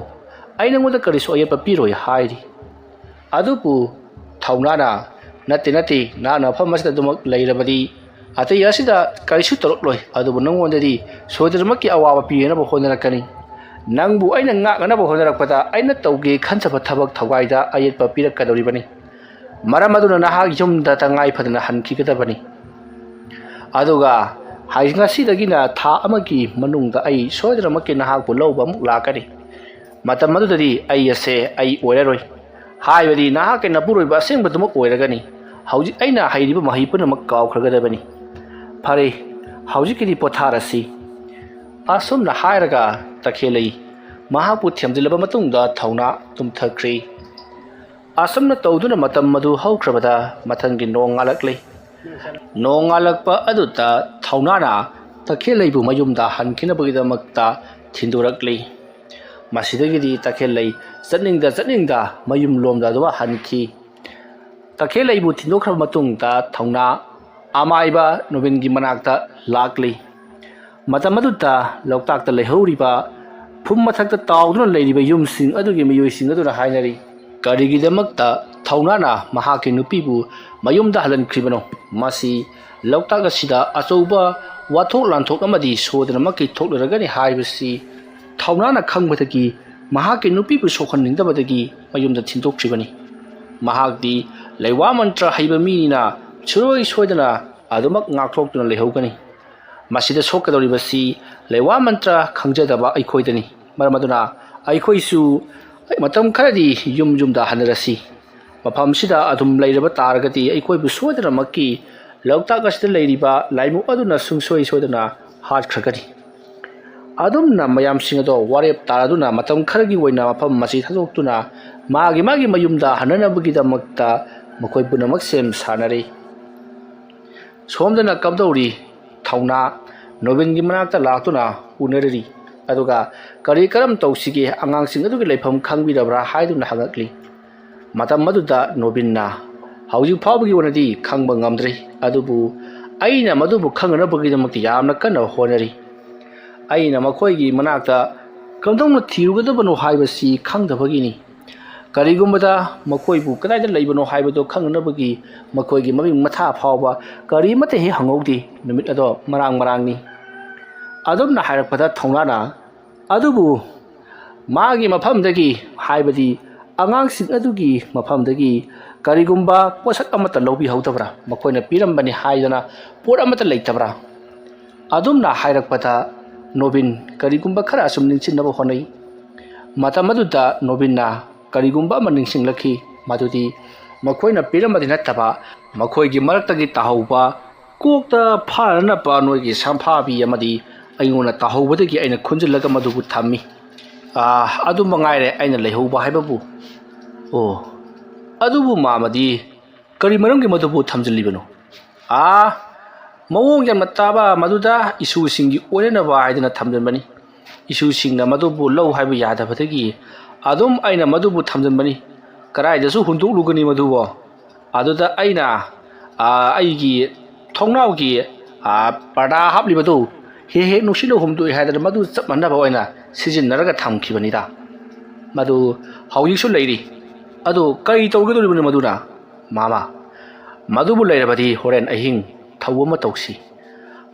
ꯑꯩ ꯅꯪꯉꯣꯟꯗ ꯀꯔꯤꯁꯨ ꯑꯌꯦꯠꯄ ꯄꯤꯔꯣꯏ ꯍꯥꯏꯔꯤ꯫ ꯑꯗꯨꯕꯨ ꯊꯧꯅꯥꯅ, "ꯅꯠꯇꯦ, ꯅꯠꯇꯦ, ꯅꯍꯥꯛꯅ ꯃꯐꯝ ꯑꯁꯤꯗ ꯑꯗꯨꯃꯛ ꯂꯩꯔꯕꯗꯤ ꯑꯇꯩ ꯑꯁꯤꯗ ꯀꯔꯤꯁꯨ ꯇꯧꯔꯛꯂꯣꯏ꯫ ꯑꯗꯨꯕꯨ ꯅꯪꯉꯣꯟꯗꯗꯤ ꯁꯣꯏꯗꯅꯃꯛꯀꯤ ꯑꯋꯥꯕ ꯄꯤꯅꯅꯕ ꯍꯣꯠꯅꯔꯛꯀꯅꯤ꯫ ꯅꯪꯕꯨ ꯑꯩꯅ ꯉꯥꯛꯅꯅꯕ ꯍꯣꯠꯅꯔꯛꯄꯗ ꯑꯩꯅ ꯇꯧꯒꯦ ꯈꯟꯖꯕ ꯊꯕꯛ ꯊꯧꯒꯥꯏꯗ ꯑꯌꯦꯠꯄ ꯄꯤꯔꯛꯀꯗꯧꯔꯤꯕꯅꯤ꯫ ꯃꯔꯝ ꯑꯗꯨꯅ ꯅꯍꯥꯛ ꯌꯨꯝꯗ ꯇꯉꯥꯏ ꯐꯗꯅ ꯍꯟꯈꯤꯒꯗꯕꯅꯤ꯫ ꯑꯗꯨꯒ ꯍꯥꯏ-, ꯉꯁꯤꯗꯒꯤꯅ ꯊꯥ ꯑꯃꯒꯤ ꯃꯅꯨꯡꯗ ꯑꯩ ꯁꯣꯏꯗꯅꯃꯛꯀꯤ ꯅꯍꯥꯛꯄꯨ ꯂꯧꯕ ꯑꯃꯨꯛ ꯂꯥꯛꯀꯅꯤ꯫ ꯃꯇꯝ ꯑꯗꯨꯗꯗꯤ ꯑꯩ ꯑꯁꯦ ꯑꯩ ꯑꯣꯏꯔꯔꯣꯏ꯫ ꯍꯥꯏꯕꯗꯤ ꯅꯍꯥꯛꯀꯤ ꯅꯄꯨꯔꯣꯏꯕ ꯑꯁꯦꯡꯕꯗꯨꯃꯛ ꯑꯣꯏꯔꯒꯅꯤ꯫ ꯍꯧꯖꯤꯛ ꯑꯩꯅ ꯍꯩꯔꯤꯕ ꯃꯍꯩ ꯄꯨꯝꯅꯃꯛ ꯀꯥꯎꯈ꯭ꯔꯒꯗꯕꯅꯤ꯫ ꯐꯔꯦ, ꯍꯧꯖꯤꯛꯀꯤꯗꯤ ꯄꯣꯊꯥꯔꯁꯤ꯫" ꯑꯁꯨꯝꯅ ꯍꯥꯏꯔꯒ ꯇꯈꯦꯜꯂꯩ ꯃꯍꯥꯛꯄꯨ ꯊꯦꯝꯖꯤꯜꯂꯕ ꯃꯇꯨꯡꯗ ꯊꯧꯅꯥ ꯇꯨꯝꯊꯈ꯭ꯔꯤ꯫ ꯑꯁꯨꯝꯅ ꯇꯧꯗꯨꯅ ꯃꯇꯝ ꯑꯗꯨ ꯍꯧꯈ꯭ꯔꯕꯗ ꯃꯊꯪꯒꯤ ꯅꯣꯡ ꯉꯥꯜꯂꯛꯂꯤ꯫ ꯅꯣꯡ ꯉꯥꯜꯂꯛꯄ ꯑꯗꯨꯗ ꯊꯧꯅꯥꯅ ꯇꯈꯦꯜꯂꯩꯕꯨ ꯃꯌꯨꯝꯗ ꯍꯟꯈꯤꯅꯕꯒꯤꯗꯃꯛꯇ ꯊꯤꯟꯗꯣꯔꯛꯂꯤ꯫ ꯃꯁꯤꯗꯒꯤꯗꯤ ꯇꯈꯦꯜꯂꯩ ꯆꯠꯅꯤꯡꯗ ꯆꯠꯅꯤꯡꯗ ꯃꯌꯨꯝ ꯂꯣꯝꯗ ꯑꯗꯨꯃꯛ ꯍꯟꯈꯤ꯫ ꯇꯈꯦꯜꯂꯩꯕꯨ ꯊꯤꯟꯗꯣꯛꯈ꯭ꯔꯕ ꯃꯇꯨꯡꯗ ꯊꯧꯅꯥ ꯑꯃꯥꯏꯕ ꯅꯣꯕꯤꯟꯒꯤ ꯃꯅꯥꯛꯇ ꯂꯥꯛꯂꯤ꯫ ꯃꯇꯝ ꯑꯗꯨꯗ ꯂꯣꯛꯇꯥꯛꯇ ꯂꯩꯍꯧꯔꯤꯕ ꯐꯨꯝ ꯃꯊꯛꯇ ꯇꯥꯎꯗꯨꯅ ꯂꯩꯔꯤꯕ ꯌꯨꯝꯁꯤꯡ ꯑꯗꯨꯒꯤ ꯃꯤꯑꯣꯏꯁꯤꯡ ꯑꯗꯨꯅ ꯍꯥꯏꯅꯔꯤ, ꯀꯔꯤꯒꯤꯗꯃꯛꯇ ꯊꯧꯅꯥꯅ ꯃꯍꯥꯛꯀꯤ ꯅꯨꯄꯤꯕꯨ ꯃꯌꯨꯝꯗ ꯍꯜꯍꯟꯈ꯭ꯔꯤꯕꯅꯣ? ꯃꯁꯤ ꯂꯣꯛꯇꯥꯛ ꯑꯁꯤꯗ ꯑꯆꯧꯕ ꯋꯥꯊꯣꯛ ꯂꯥꯟꯊꯣꯛ ꯑꯃꯗꯤ ꯁꯣꯏꯗꯅꯃꯛꯀꯤ ꯊꯣꯛꯂꯔꯒꯅꯤ ꯍꯥꯏꯕꯁꯤ ꯊꯧꯅꯥꯅ ꯈꯪꯕꯗꯒꯤ ꯃꯍꯥꯛꯀꯤ ꯅꯨꯄꯤꯕꯨ ꯁꯣꯛꯍꯟꯅꯤꯡꯗꯕꯗꯒꯤ ꯃꯌꯨꯝꯗ ꯊꯤꯟꯗꯣꯛꯈ꯭ꯔꯤꯕꯅꯤ꯫ ꯃꯍꯥꯛꯇꯤ ꯂꯩꯋꯥ ꯃꯟꯇ꯭ꯔ ꯍꯩꯕ ꯃꯤꯅꯤꯅ ꯁꯨꯡꯁꯣꯏ ꯁꯣꯏꯗꯅ ꯑꯗꯨꯃꯛ ꯉꯥꯛꯊꯣꯛꯇꯨꯅ ꯂꯩꯍꯧꯒꯅꯤ꯫ ꯃꯁꯤꯗ ꯁꯣꯛꯀꯗꯧꯔꯤꯕꯁꯤ ꯂꯩꯋꯥ ꯃꯟꯇ꯭ꯔ ꯈꯪꯖꯗꯕ ꯑꯩꯈꯣꯏꯗꯅꯤ꯫ ꯃꯔꯝ ꯑꯗꯨꯅ ꯑꯩꯈꯣꯏꯁꯨ ꯃꯇꯝ ꯈꯔꯗꯤ ꯌꯨꯝ ꯌꯨꯝꯗ ꯍꯟꯅꯔꯁꯤ꯫ ꯃꯐꯝꯁꯤꯗ ꯑꯗꯨꯝ ꯂꯩꯔꯕ ꯇꯥꯔꯒꯗꯤ ꯑꯩꯈꯣꯏꯕꯨ ꯁꯣꯏꯗꯅꯃꯛꯀꯤ ꯂꯣꯛꯇꯥꯛ ꯑꯁꯤꯗ ꯂꯩꯔꯤꯕ ꯂꯥꯏꯃꯨ ꯑꯗꯨꯅ ꯁꯨꯡꯁꯣꯏ ꯁꯣꯏꯗꯅ ꯍꯥꯠꯈ꯭ꯔꯒꯅꯤ꯫ ꯑꯗꯨꯝꯅ ꯃꯌꯥꯝꯁꯤꯡ ꯑꯗꯣ ꯋꯥꯔꯦꯞ ꯇꯥꯔꯗꯨꯅ ꯃꯇꯝ ꯈꯔꯒꯤ ꯑꯣꯏꯅ ꯃꯐꯝ ꯑꯁꯤ ꯊꯥꯗꯣꯛꯇꯨꯅ ꯃꯥꯒꯤ ꯃꯥꯒꯤ ꯃꯌꯨꯝꯗ ꯍꯟꯅꯅꯕꯒꯤꯗꯃꯛꯇ ꯃꯈꯣꯏ ꯄꯨꯝꯅꯃꯛ ꯁꯦꯝ ꯁꯥꯅꯔꯤ꯫ ꯁꯣꯝꯗꯅ ꯀꯝꯗꯧꯔꯤ? ꯊꯧꯅꯥ ꯅꯣꯕꯤꯟꯒꯤ ꯃꯅꯥꯛꯇ ꯂꯥꯛꯇꯨꯅ ꯎꯅꯔꯔꯤ꯫ ꯑꯗꯨꯒ ꯀꯔꯤ ꯀꯔꯝ ꯇꯧꯁꯤꯒꯦ, ꯑꯉꯥꯡꯁꯤꯡ ꯑꯗꯨꯒꯤ ꯂꯩꯐꯝ ꯈꯪꯕꯤꯔꯕ꯭ꯔꯥ ꯍꯥꯏꯗꯨꯅ ꯍꯪꯉꯛꯂꯤ꯫ ꯃꯇꯝ ꯑꯗꯨꯗ ꯅꯣꯕꯤꯟꯅ, "ꯍꯧꯖꯤꯛ ꯐꯥꯎꯕꯒꯤ ꯑꯣꯏꯅꯗꯤ ꯈꯪꯕ ꯉꯝꯗ꯭ꯔꯤ, ꯑꯗꯨꯕꯨ ꯑꯩꯅ ꯃꯗꯨꯕꯨ ꯈꯪꯅꯅꯕꯒꯤꯗꯃꯛꯇ ꯌꯥꯝꯅ ꯀꯟꯅ ꯍꯣꯠꯅꯔꯤ꯫ ꯑꯩꯅ ꯃꯈꯣꯏꯒꯤ ꯃꯅꯥꯛꯇ ꯀꯝꯗꯧꯅ ꯊꯤꯔꯨꯒꯗꯕꯅꯣ ꯍꯥꯏꯕꯁꯤ ꯈꯪꯗꯕꯒꯤꯅꯤ꯫ ꯀꯔꯤꯒꯨꯝꯕꯗ ꯃꯈꯣꯏꯕꯨ ꯀꯗꯥꯏꯗ ꯂꯩꯕꯅꯣ ꯍꯥꯏꯕꯗꯨ ꯈꯪꯅꯅꯕꯒꯤ ꯃꯈꯣꯏꯒꯤ ꯃꯃꯤꯡ ꯃꯊꯥ ꯐꯥꯎꯕ ꯀꯔꯤꯃꯠꯇ ꯍꯦꯛ ꯍꯪꯍꯧꯗꯦ꯫ ꯅꯨꯃꯤꯠ ꯑꯗꯣ ꯃꯔꯥꯡ ꯃꯔꯥꯡꯅꯤ꯫" ꯑꯗꯨꯝꯅ ꯍꯥꯏꯔꯛꯄꯗ ꯊꯧꯅꯥꯅ, "ꯑꯗꯨꯕꯨ ꯃꯥꯒꯤ ꯃꯐꯝꯗꯒꯤ, ꯍꯥꯏꯕꯗꯤ ꯑꯉꯥꯡꯁꯤꯡ ꯑꯗꯨꯒꯤ ꯃꯐꯝꯗꯒꯤ ꯀꯔꯤꯒꯨꯝꯕ ꯄꯣꯠꯁꯛ ꯑꯃꯠꯇ ꯂꯧꯕꯤꯍꯧꯗꯕ꯭ꯔꯥ? ꯃꯈꯣꯏꯅ ꯄꯤꯔꯝꯕꯅꯤ ꯍꯥꯏꯗꯅ ꯄꯣꯠ ꯑꯃꯠꯇ ꯂꯩꯇꯕ꯭ꯔꯥ?" ꯑꯗꯨꯝꯅ ꯍꯥꯏꯔꯛꯄꯗ ꯅꯣꯕꯤꯟ ꯀꯔꯤꯒꯨꯝꯕ ꯈꯔ ꯑꯁꯨꯝ ꯅꯤꯡꯁꯤꯡꯅꯕ ꯍꯣꯠꯅꯩ꯫ ꯃꯇꯝ ꯑꯗꯨꯗ ꯅꯣꯕꯤꯟꯅ ꯀꯔꯤꯒꯨꯝꯕ ꯑꯃ ꯅꯤꯡꯁꯤꯡꯂꯛꯈꯤ, ꯃꯗꯨꯗꯤ ꯃꯈꯣꯏꯅ ꯄꯤꯔꯝꯕꯗꯤ ꯅꯠꯇꯕ, ꯃꯈꯣꯏꯒꯤ ꯃꯔꯛꯇꯒꯤ ꯇꯥꯍꯧꯕ ꯀꯣꯛꯇ ꯐꯥꯅꯅꯕ ꯅꯣꯏꯒꯤ ꯁꯝꯐꯥꯕꯤ ꯑꯃꯗꯤ ꯑꯩꯉꯣꯟꯗ ꯇꯥꯍꯧꯕꯗꯒꯤ ꯑꯩꯅ ꯈꯨꯟꯖꯤꯜꯂꯒ ꯃꯗꯨꯕꯨ ꯊꯝꯃꯤ꯫ ꯑꯥ, ꯑꯗꯨ ꯃꯉꯥꯏꯔꯦ ꯑꯩꯅ ꯂꯩꯍꯧꯕ ꯍꯥꯏꯕꯕꯨ꯫ ꯑꯣ, ꯑꯗꯨꯕꯨ ꯃꯥꯃꯗꯤ ꯀꯔꯤ ꯃꯔꯝꯒꯤ ꯃꯗꯨꯕꯨ ꯊꯝꯖꯤꯜꯂꯤꯕꯅꯣ? ꯑꯥ, ꯃꯑꯣꯡ ꯌꯥꯝꯅ ꯇꯥꯕ ꯃꯗꯨꯗ ꯏꯁꯨꯁꯤꯡꯒꯤ ꯑꯣꯏꯅꯅꯕ ꯍꯥꯏꯗꯨꯅ ꯊꯝꯖꯤꯟꯕꯅꯤ꯫ ꯏꯁꯨꯁꯤꯡꯅ ꯃꯗꯨꯕꯨ ꯂꯧ ꯍꯥꯏꯕ ꯌꯥꯗꯕꯗꯒꯤ ꯑꯗꯨꯝ ꯑꯩꯅ ꯃꯗꯨꯕꯨ ꯊꯝꯖꯤꯟꯕꯅꯤ꯫ ꯀꯗꯥꯏꯗꯁꯨ ꯍꯨꯟꯗꯣꯛꯂꯨꯒꯅꯤ ꯃꯗꯨꯕꯣ? ꯑꯗꯨꯗ ꯑꯩꯅ, ꯑꯥ, ꯑꯩꯒꯤ ꯊꯣꯡꯅꯥꯎꯒꯤ, ꯑꯥ, ꯄꯔꯗꯥ ꯍꯥꯞꯂꯤꯕꯗꯨ ꯍꯦꯛ ꯍꯦꯛ ꯅꯨꯡꯁꯤꯠꯅ ꯍꯨꯝꯗꯣꯛꯏ ꯍꯥꯏꯗꯅ ꯃꯗꯨ ꯆꯞ ꯃꯥꯟꯅꯕ ꯑꯣꯏꯅ ꯁꯤꯖꯤꯟꯅꯔꯒ ꯊꯝꯈꯤꯕꯅꯤꯗ꯫ ꯃꯗꯨ ꯍꯧꯖꯤꯛꯁꯨ ꯂꯩꯔꯤ꯫ ꯑꯗꯨ ꯀꯔꯤ ꯇꯧꯒꯗꯧꯔꯤꯕꯅꯣ ꯃꯗꯨꯅ? ꯃꯥꯃ, ꯃꯗꯨꯕꯨ ꯂꯩꯔꯕꯗꯤ ꯍꯣꯔꯦꯟ ꯑꯍꯤꯡ ꯊꯧ ꯑꯃ ꯇꯧꯁꯤ꯫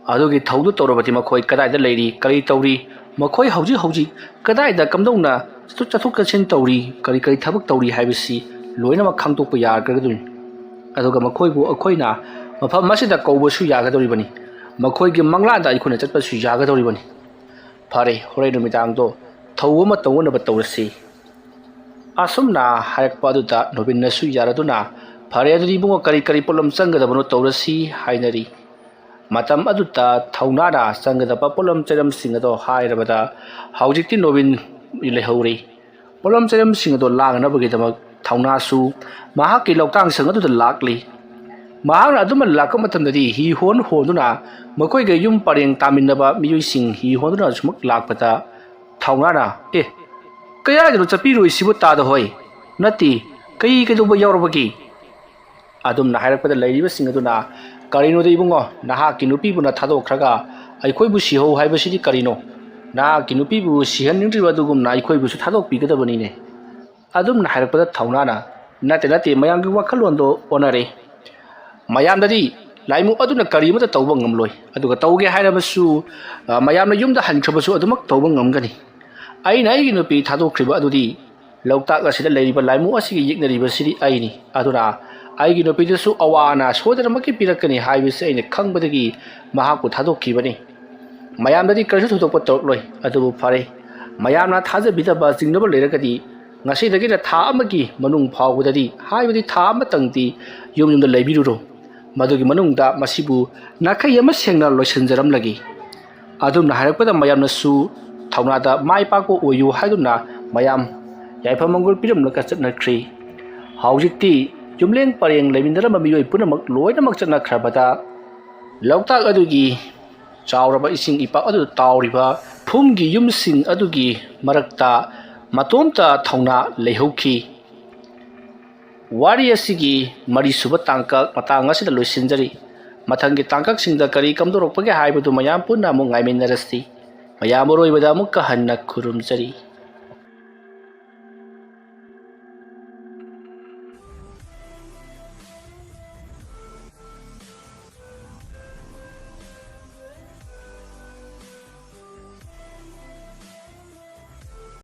ꯑꯗꯨꯒꯤ ꯊꯧꯗꯨ ꯇꯧꯔꯕꯗꯤ ꯃꯈꯣꯏ ꯀꯗꯥꯏꯗ ꯂꯩꯔꯤ, ꯀꯔꯤ ꯇꯧꯔꯤ, ꯃꯈꯣꯏ ꯍꯧꯖꯤꯛ ꯍꯧꯖꯤꯛ ꯀꯗꯥꯏꯗ ꯀꯝꯗꯧꯅ ꯆꯠꯊꯣꯛ ꯆꯠꯊꯣꯛ ꯆꯠꯁꯤꯟ ꯇꯧꯔꯤ, ꯀꯔꯤ ꯀꯔꯤ ꯊꯕꯛ ꯇꯧꯔꯤ ꯍꯥꯏꯕꯁꯤ ꯂꯣꯏꯅꯃꯛ ꯈꯪꯗꯣꯛꯄ ꯌꯥꯒꯗꯣꯏꯅꯤ꯫ ꯑꯗꯨꯒ ꯃꯈꯣꯏꯕꯨ ꯑꯩꯈꯣꯏꯅ ꯃꯐꯝ ꯑꯁꯤꯗ ꯀꯧꯕꯁꯨ ꯌꯥꯒꯗꯧꯔꯤꯕꯅꯤ꯫ ꯃꯈꯣꯏꯒꯤ ꯃꯪꯂꯥꯟꯗ ꯑꯩꯈꯣꯏꯅ ꯆꯠꯄꯁꯨ ꯌꯥꯒꯗꯧꯔꯤꯕꯅꯤ꯫ ꯐꯔꯦ, ꯍꯣꯔꯦꯟ ꯅꯨꯃꯤꯗꯥꯡꯗꯣ ꯊꯧ ꯑꯃ ꯇꯧꯅꯅꯕ ꯇꯧꯔꯁꯤ꯫ ꯑꯁꯨꯝꯅ ꯍꯥꯏꯔꯛꯄ ꯑꯗꯨꯗ ꯅꯣꯕꯤꯟꯅꯁꯨ ꯌꯥꯔꯗꯨꯅ, "ꯐꯔꯦ, ꯑꯗꯨꯗꯤ ꯏꯕꯨꯡꯉꯣ, ꯀꯔꯤ ꯀꯔꯤ ꯄꯣꯠꯂꯝ ꯆꯪꯒꯗꯕꯅꯣ ꯇꯧꯔꯁꯤ" ꯍꯥꯏꯅꯔꯤ꯫ ꯃꯇꯝ ꯑꯗꯨꯗ ꯊꯧꯅꯥꯅ ꯆꯪꯒꯗꯕ ꯄꯣꯠꯂꯝ ꯆꯩꯔꯝꯁꯤꯡ ꯑꯗꯣ ꯍꯥꯏꯔꯕꯗ ꯍꯧꯖꯤꯛꯇꯤ ꯅꯣꯕꯤꯟ ꯂꯩꯍꯧꯔꯤ꯫ ꯄꯣꯠꯂꯝ ꯆꯩꯔꯝꯁꯤꯡ ꯑꯗꯣ ꯂꯥꯡꯅꯅꯕꯒꯤꯗꯃꯛ ꯊꯧꯅꯥꯁꯨ ꯃꯍꯥꯛꯀꯤ ꯂꯧꯇꯥꯡꯁꯪ ꯑꯗꯨꯗ ꯂꯥꯛꯂꯤ꯫ ꯃꯍꯥꯛꯅ ꯑꯗꯨꯃ ꯂꯥꯛꯄ ꯃꯇꯝꯗꯗꯤ ꯍꯤ ꯍꯣꯟ ꯍꯣꯟꯗꯨꯅ ꯃꯈꯣꯏꯒ ꯌꯨꯝ ꯄꯔꯦꯡ ꯇꯥꯃꯤꯟꯅꯕ ꯃꯤꯑꯣꯏꯁꯤꯡ ꯍꯤ ꯍꯣꯟꯗꯨꯅ ꯑꯁꯨꯃꯛ ꯂꯥꯛꯄꯗ ꯊꯧꯅꯥꯅ, "ꯑꯦ, ꯀꯌꯥꯒꯤꯅꯣ ꯆꯠꯄꯤꯔꯨꯏꯁꯤꯕꯨ ꯇꯥꯗ ꯍꯣꯏ? ꯅꯠꯇꯦ, ꯀꯩ ꯀꯩꯗꯧꯕ ꯌꯥꯎꯔꯕꯒꯦ?" ꯑꯗꯨꯝꯅ ꯍꯥꯏꯔꯛꯄꯗ ꯂꯩꯔꯤꯕꯁꯤꯡ ꯑꯗꯨꯅ, "ꯀꯔꯤꯅꯣꯗ ꯏꯕꯨꯡꯉꯣ, ꯅꯍꯥꯛꯀꯤ ꯅꯨꯄꯤꯕꯨꯅ ꯊꯥꯗꯣꯛꯈ꯭ꯔꯒ ꯑꯩꯈꯣꯏꯕꯨ ꯁꯤꯍꯧ ꯍꯥꯏꯕꯁꯤꯗꯤ ꯀꯔꯤꯅꯣ? ꯅꯍꯥꯛꯀꯤ ꯅꯨꯄꯤꯕꯨ ꯁꯤꯍꯟꯅꯤꯡꯗ꯭ꯔꯤꯕ ꯑꯗꯨꯒꯨꯝꯅ ꯑꯩꯈꯣꯏꯕꯨꯁꯨ ꯊꯥꯗꯣꯛꯄꯤꯒꯗꯕꯅꯤꯅꯦ?" ꯑꯗꯨꯝꯅ ꯍꯥꯏꯔꯛꯄꯗ ꯊꯧꯅꯥꯅ, "ꯅꯠꯇꯦ, ꯅꯠꯇꯦ, ꯃꯌꯥꯝꯒꯤ ꯋꯥꯈꯜꯂꯣꯟꯗꯣ ꯑꯣꯟꯅꯔꯦ꯫ ꯃꯌꯥꯝꯗꯗꯤ ꯂꯥꯏꯃꯨ ꯑꯗꯨꯅ ꯀꯔꯤ ꯑꯃꯠꯇ ꯇꯧꯕ ꯉꯝꯂꯣꯏ, ꯑꯗꯨꯒ ꯇꯧꯒꯦ ꯍꯥꯏꯔꯕꯁꯨ, ꯑ, ꯃꯌꯥꯝꯅ ꯌꯨꯝꯗ ꯍꯟꯈ꯭ꯔꯕꯁꯨ ꯑꯗꯨꯃꯛ ꯇꯧꯕ ꯉꯝꯒꯅꯤ꯫ ꯑꯩꯅ ꯑꯩꯒꯤ ꯅꯨꯄꯤ ꯊꯥꯗꯣꯛꯈ꯭ꯔꯤꯕ ꯑꯗꯨꯗꯤ ꯂꯣꯛꯇꯥꯛ ꯑꯁꯤꯗ ꯂꯩꯔꯤꯕ ꯂꯥꯏꯃꯨ ꯑꯁꯤꯒ ꯌꯦꯛꯅꯔꯤꯕꯁꯤꯗꯤ ꯑꯩꯅꯤ꯫ ꯑꯗꯨꯅ ꯑꯩꯒꯤ ꯅꯨꯄꯤꯗꯁꯨ ꯑꯋꯥ ꯑꯅꯥ ꯁꯣꯏꯗꯅꯃꯛꯀꯤ ꯄꯤꯔꯛꯀꯅꯤ ꯍꯥꯏꯕꯁꯤ ꯑꯩꯅ ꯈꯪꯕꯗꯒꯤ ꯃꯍꯥꯛꯄꯨ ꯊꯥꯗꯣꯛꯈꯤꯕꯅꯤ꯫ ꯃꯌꯥꯝꯗꯗꯤ ꯀꯔꯤꯁꯨ ꯊꯣꯏꯗꯣꯛꯄ ꯇꯧꯔꯛꯂꯣꯏ꯫ ꯑꯗꯨꯕꯨ ꯐꯔꯦ, ꯃꯌꯥꯝꯅ ꯊꯥꯖꯕꯤꯗꯕ ꯆꯤꯡꯅꯕ ꯂꯩꯔꯒꯗꯤ ꯉꯁꯤꯗꯒꯤꯅ ꯊꯥ ꯑꯃꯒꯤ ꯃꯅꯨꯡ ꯐꯥꯎꯕꯗꯗꯤ, ꯍꯥꯏꯕꯗꯤ ꯊꯥ ꯑꯃꯇꯪꯗꯤ ꯌꯨꯝ ꯌꯨꯝꯗ ꯂꯩꯕꯤꯔꯨꯔꯣ꯫ ꯃꯗꯨꯒꯤ ꯃꯅꯨꯡꯗ ꯃꯁꯤꯕꯨ ꯅꯥꯈꯩ ꯑꯃ ꯁꯦꯡꯅ ꯂꯣꯏꯁꯤꯟꯖꯔꯝꯂꯒꯦ꯫" ꯑꯗꯨꯝꯅ ꯍꯥꯏꯔꯛꯄꯗ ꯃꯌꯥꯝꯅꯁꯨ ꯊꯧꯅꯥꯗ ꯃꯥꯏ ꯄꯥꯛꯄ ꯑꯣꯏꯌꯨ ꯍꯥꯏꯗꯨꯅ ꯃꯌꯥꯝ ꯌꯥꯏꯐ ꯃꯪꯒꯣꯜ ꯄꯤꯔꯝꯂꯒ ꯆꯠꯅꯈ꯭ꯔꯤ꯫ ꯍꯧꯖꯤꯛꯇꯤ ꯌꯨꯝꯂꯦꯡ ꯄꯔꯦꯡ ꯂꯩꯃꯤꯟꯅꯔꯝꯕ ꯃꯤꯑꯣꯏ ꯄꯨꯝꯅꯃꯛ ꯂꯣꯏꯅꯃꯛ ꯆꯠꯅꯈ꯭ꯔꯕꯗ ꯂꯣꯛꯇꯥꯛ ꯑꯗꯨꯒꯤ ꯆꯥꯎꯔꯕ ꯏꯁꯤꯡ ꯏꯄꯥꯛ ꯑꯗꯨꯗ ꯇꯥꯎꯔꯤꯕ ꯐꯨꯝꯒꯤ ꯌꯨꯝꯁꯤꯡ ꯑꯗꯨꯒꯤ ꯃꯔꯛꯇ ꯃꯇꯣꯝꯇ ꯊꯧꯅꯥ ꯂꯩꯍꯧꯈꯤ꯫ ꯋꯥꯔꯤ ꯑꯁꯤꯒꯤ ꯃꯔꯤꯁꯨꯕ ꯇꯥꯡꯀꯛ ꯃꯇꯥꯡ ꯑꯁꯤꯗ ꯂꯣꯏꯁꯤꯟꯖꯔꯤ꯫ ꯃꯊꯪꯒꯤ ꯇꯥꯡꯀꯛꯁꯤꯡꯗ ꯀꯔꯤ ꯀꯝꯗꯧꯔꯛꯄꯒꯦ ꯍꯥꯏꯕꯗꯨ ꯃꯌꯥꯝ ꯄꯨꯟꯅ ꯑꯃꯨꯛ ꯉꯥꯏꯃꯤꯟꯅꯔꯁꯤ꯫ ꯃꯌꯥꯝ ꯑꯔꯣꯏꯕꯗ ꯑꯃꯨꯛꯀ ꯍꯟꯅ ꯈꯨꯔꯨꯝꯖꯔꯤ꯫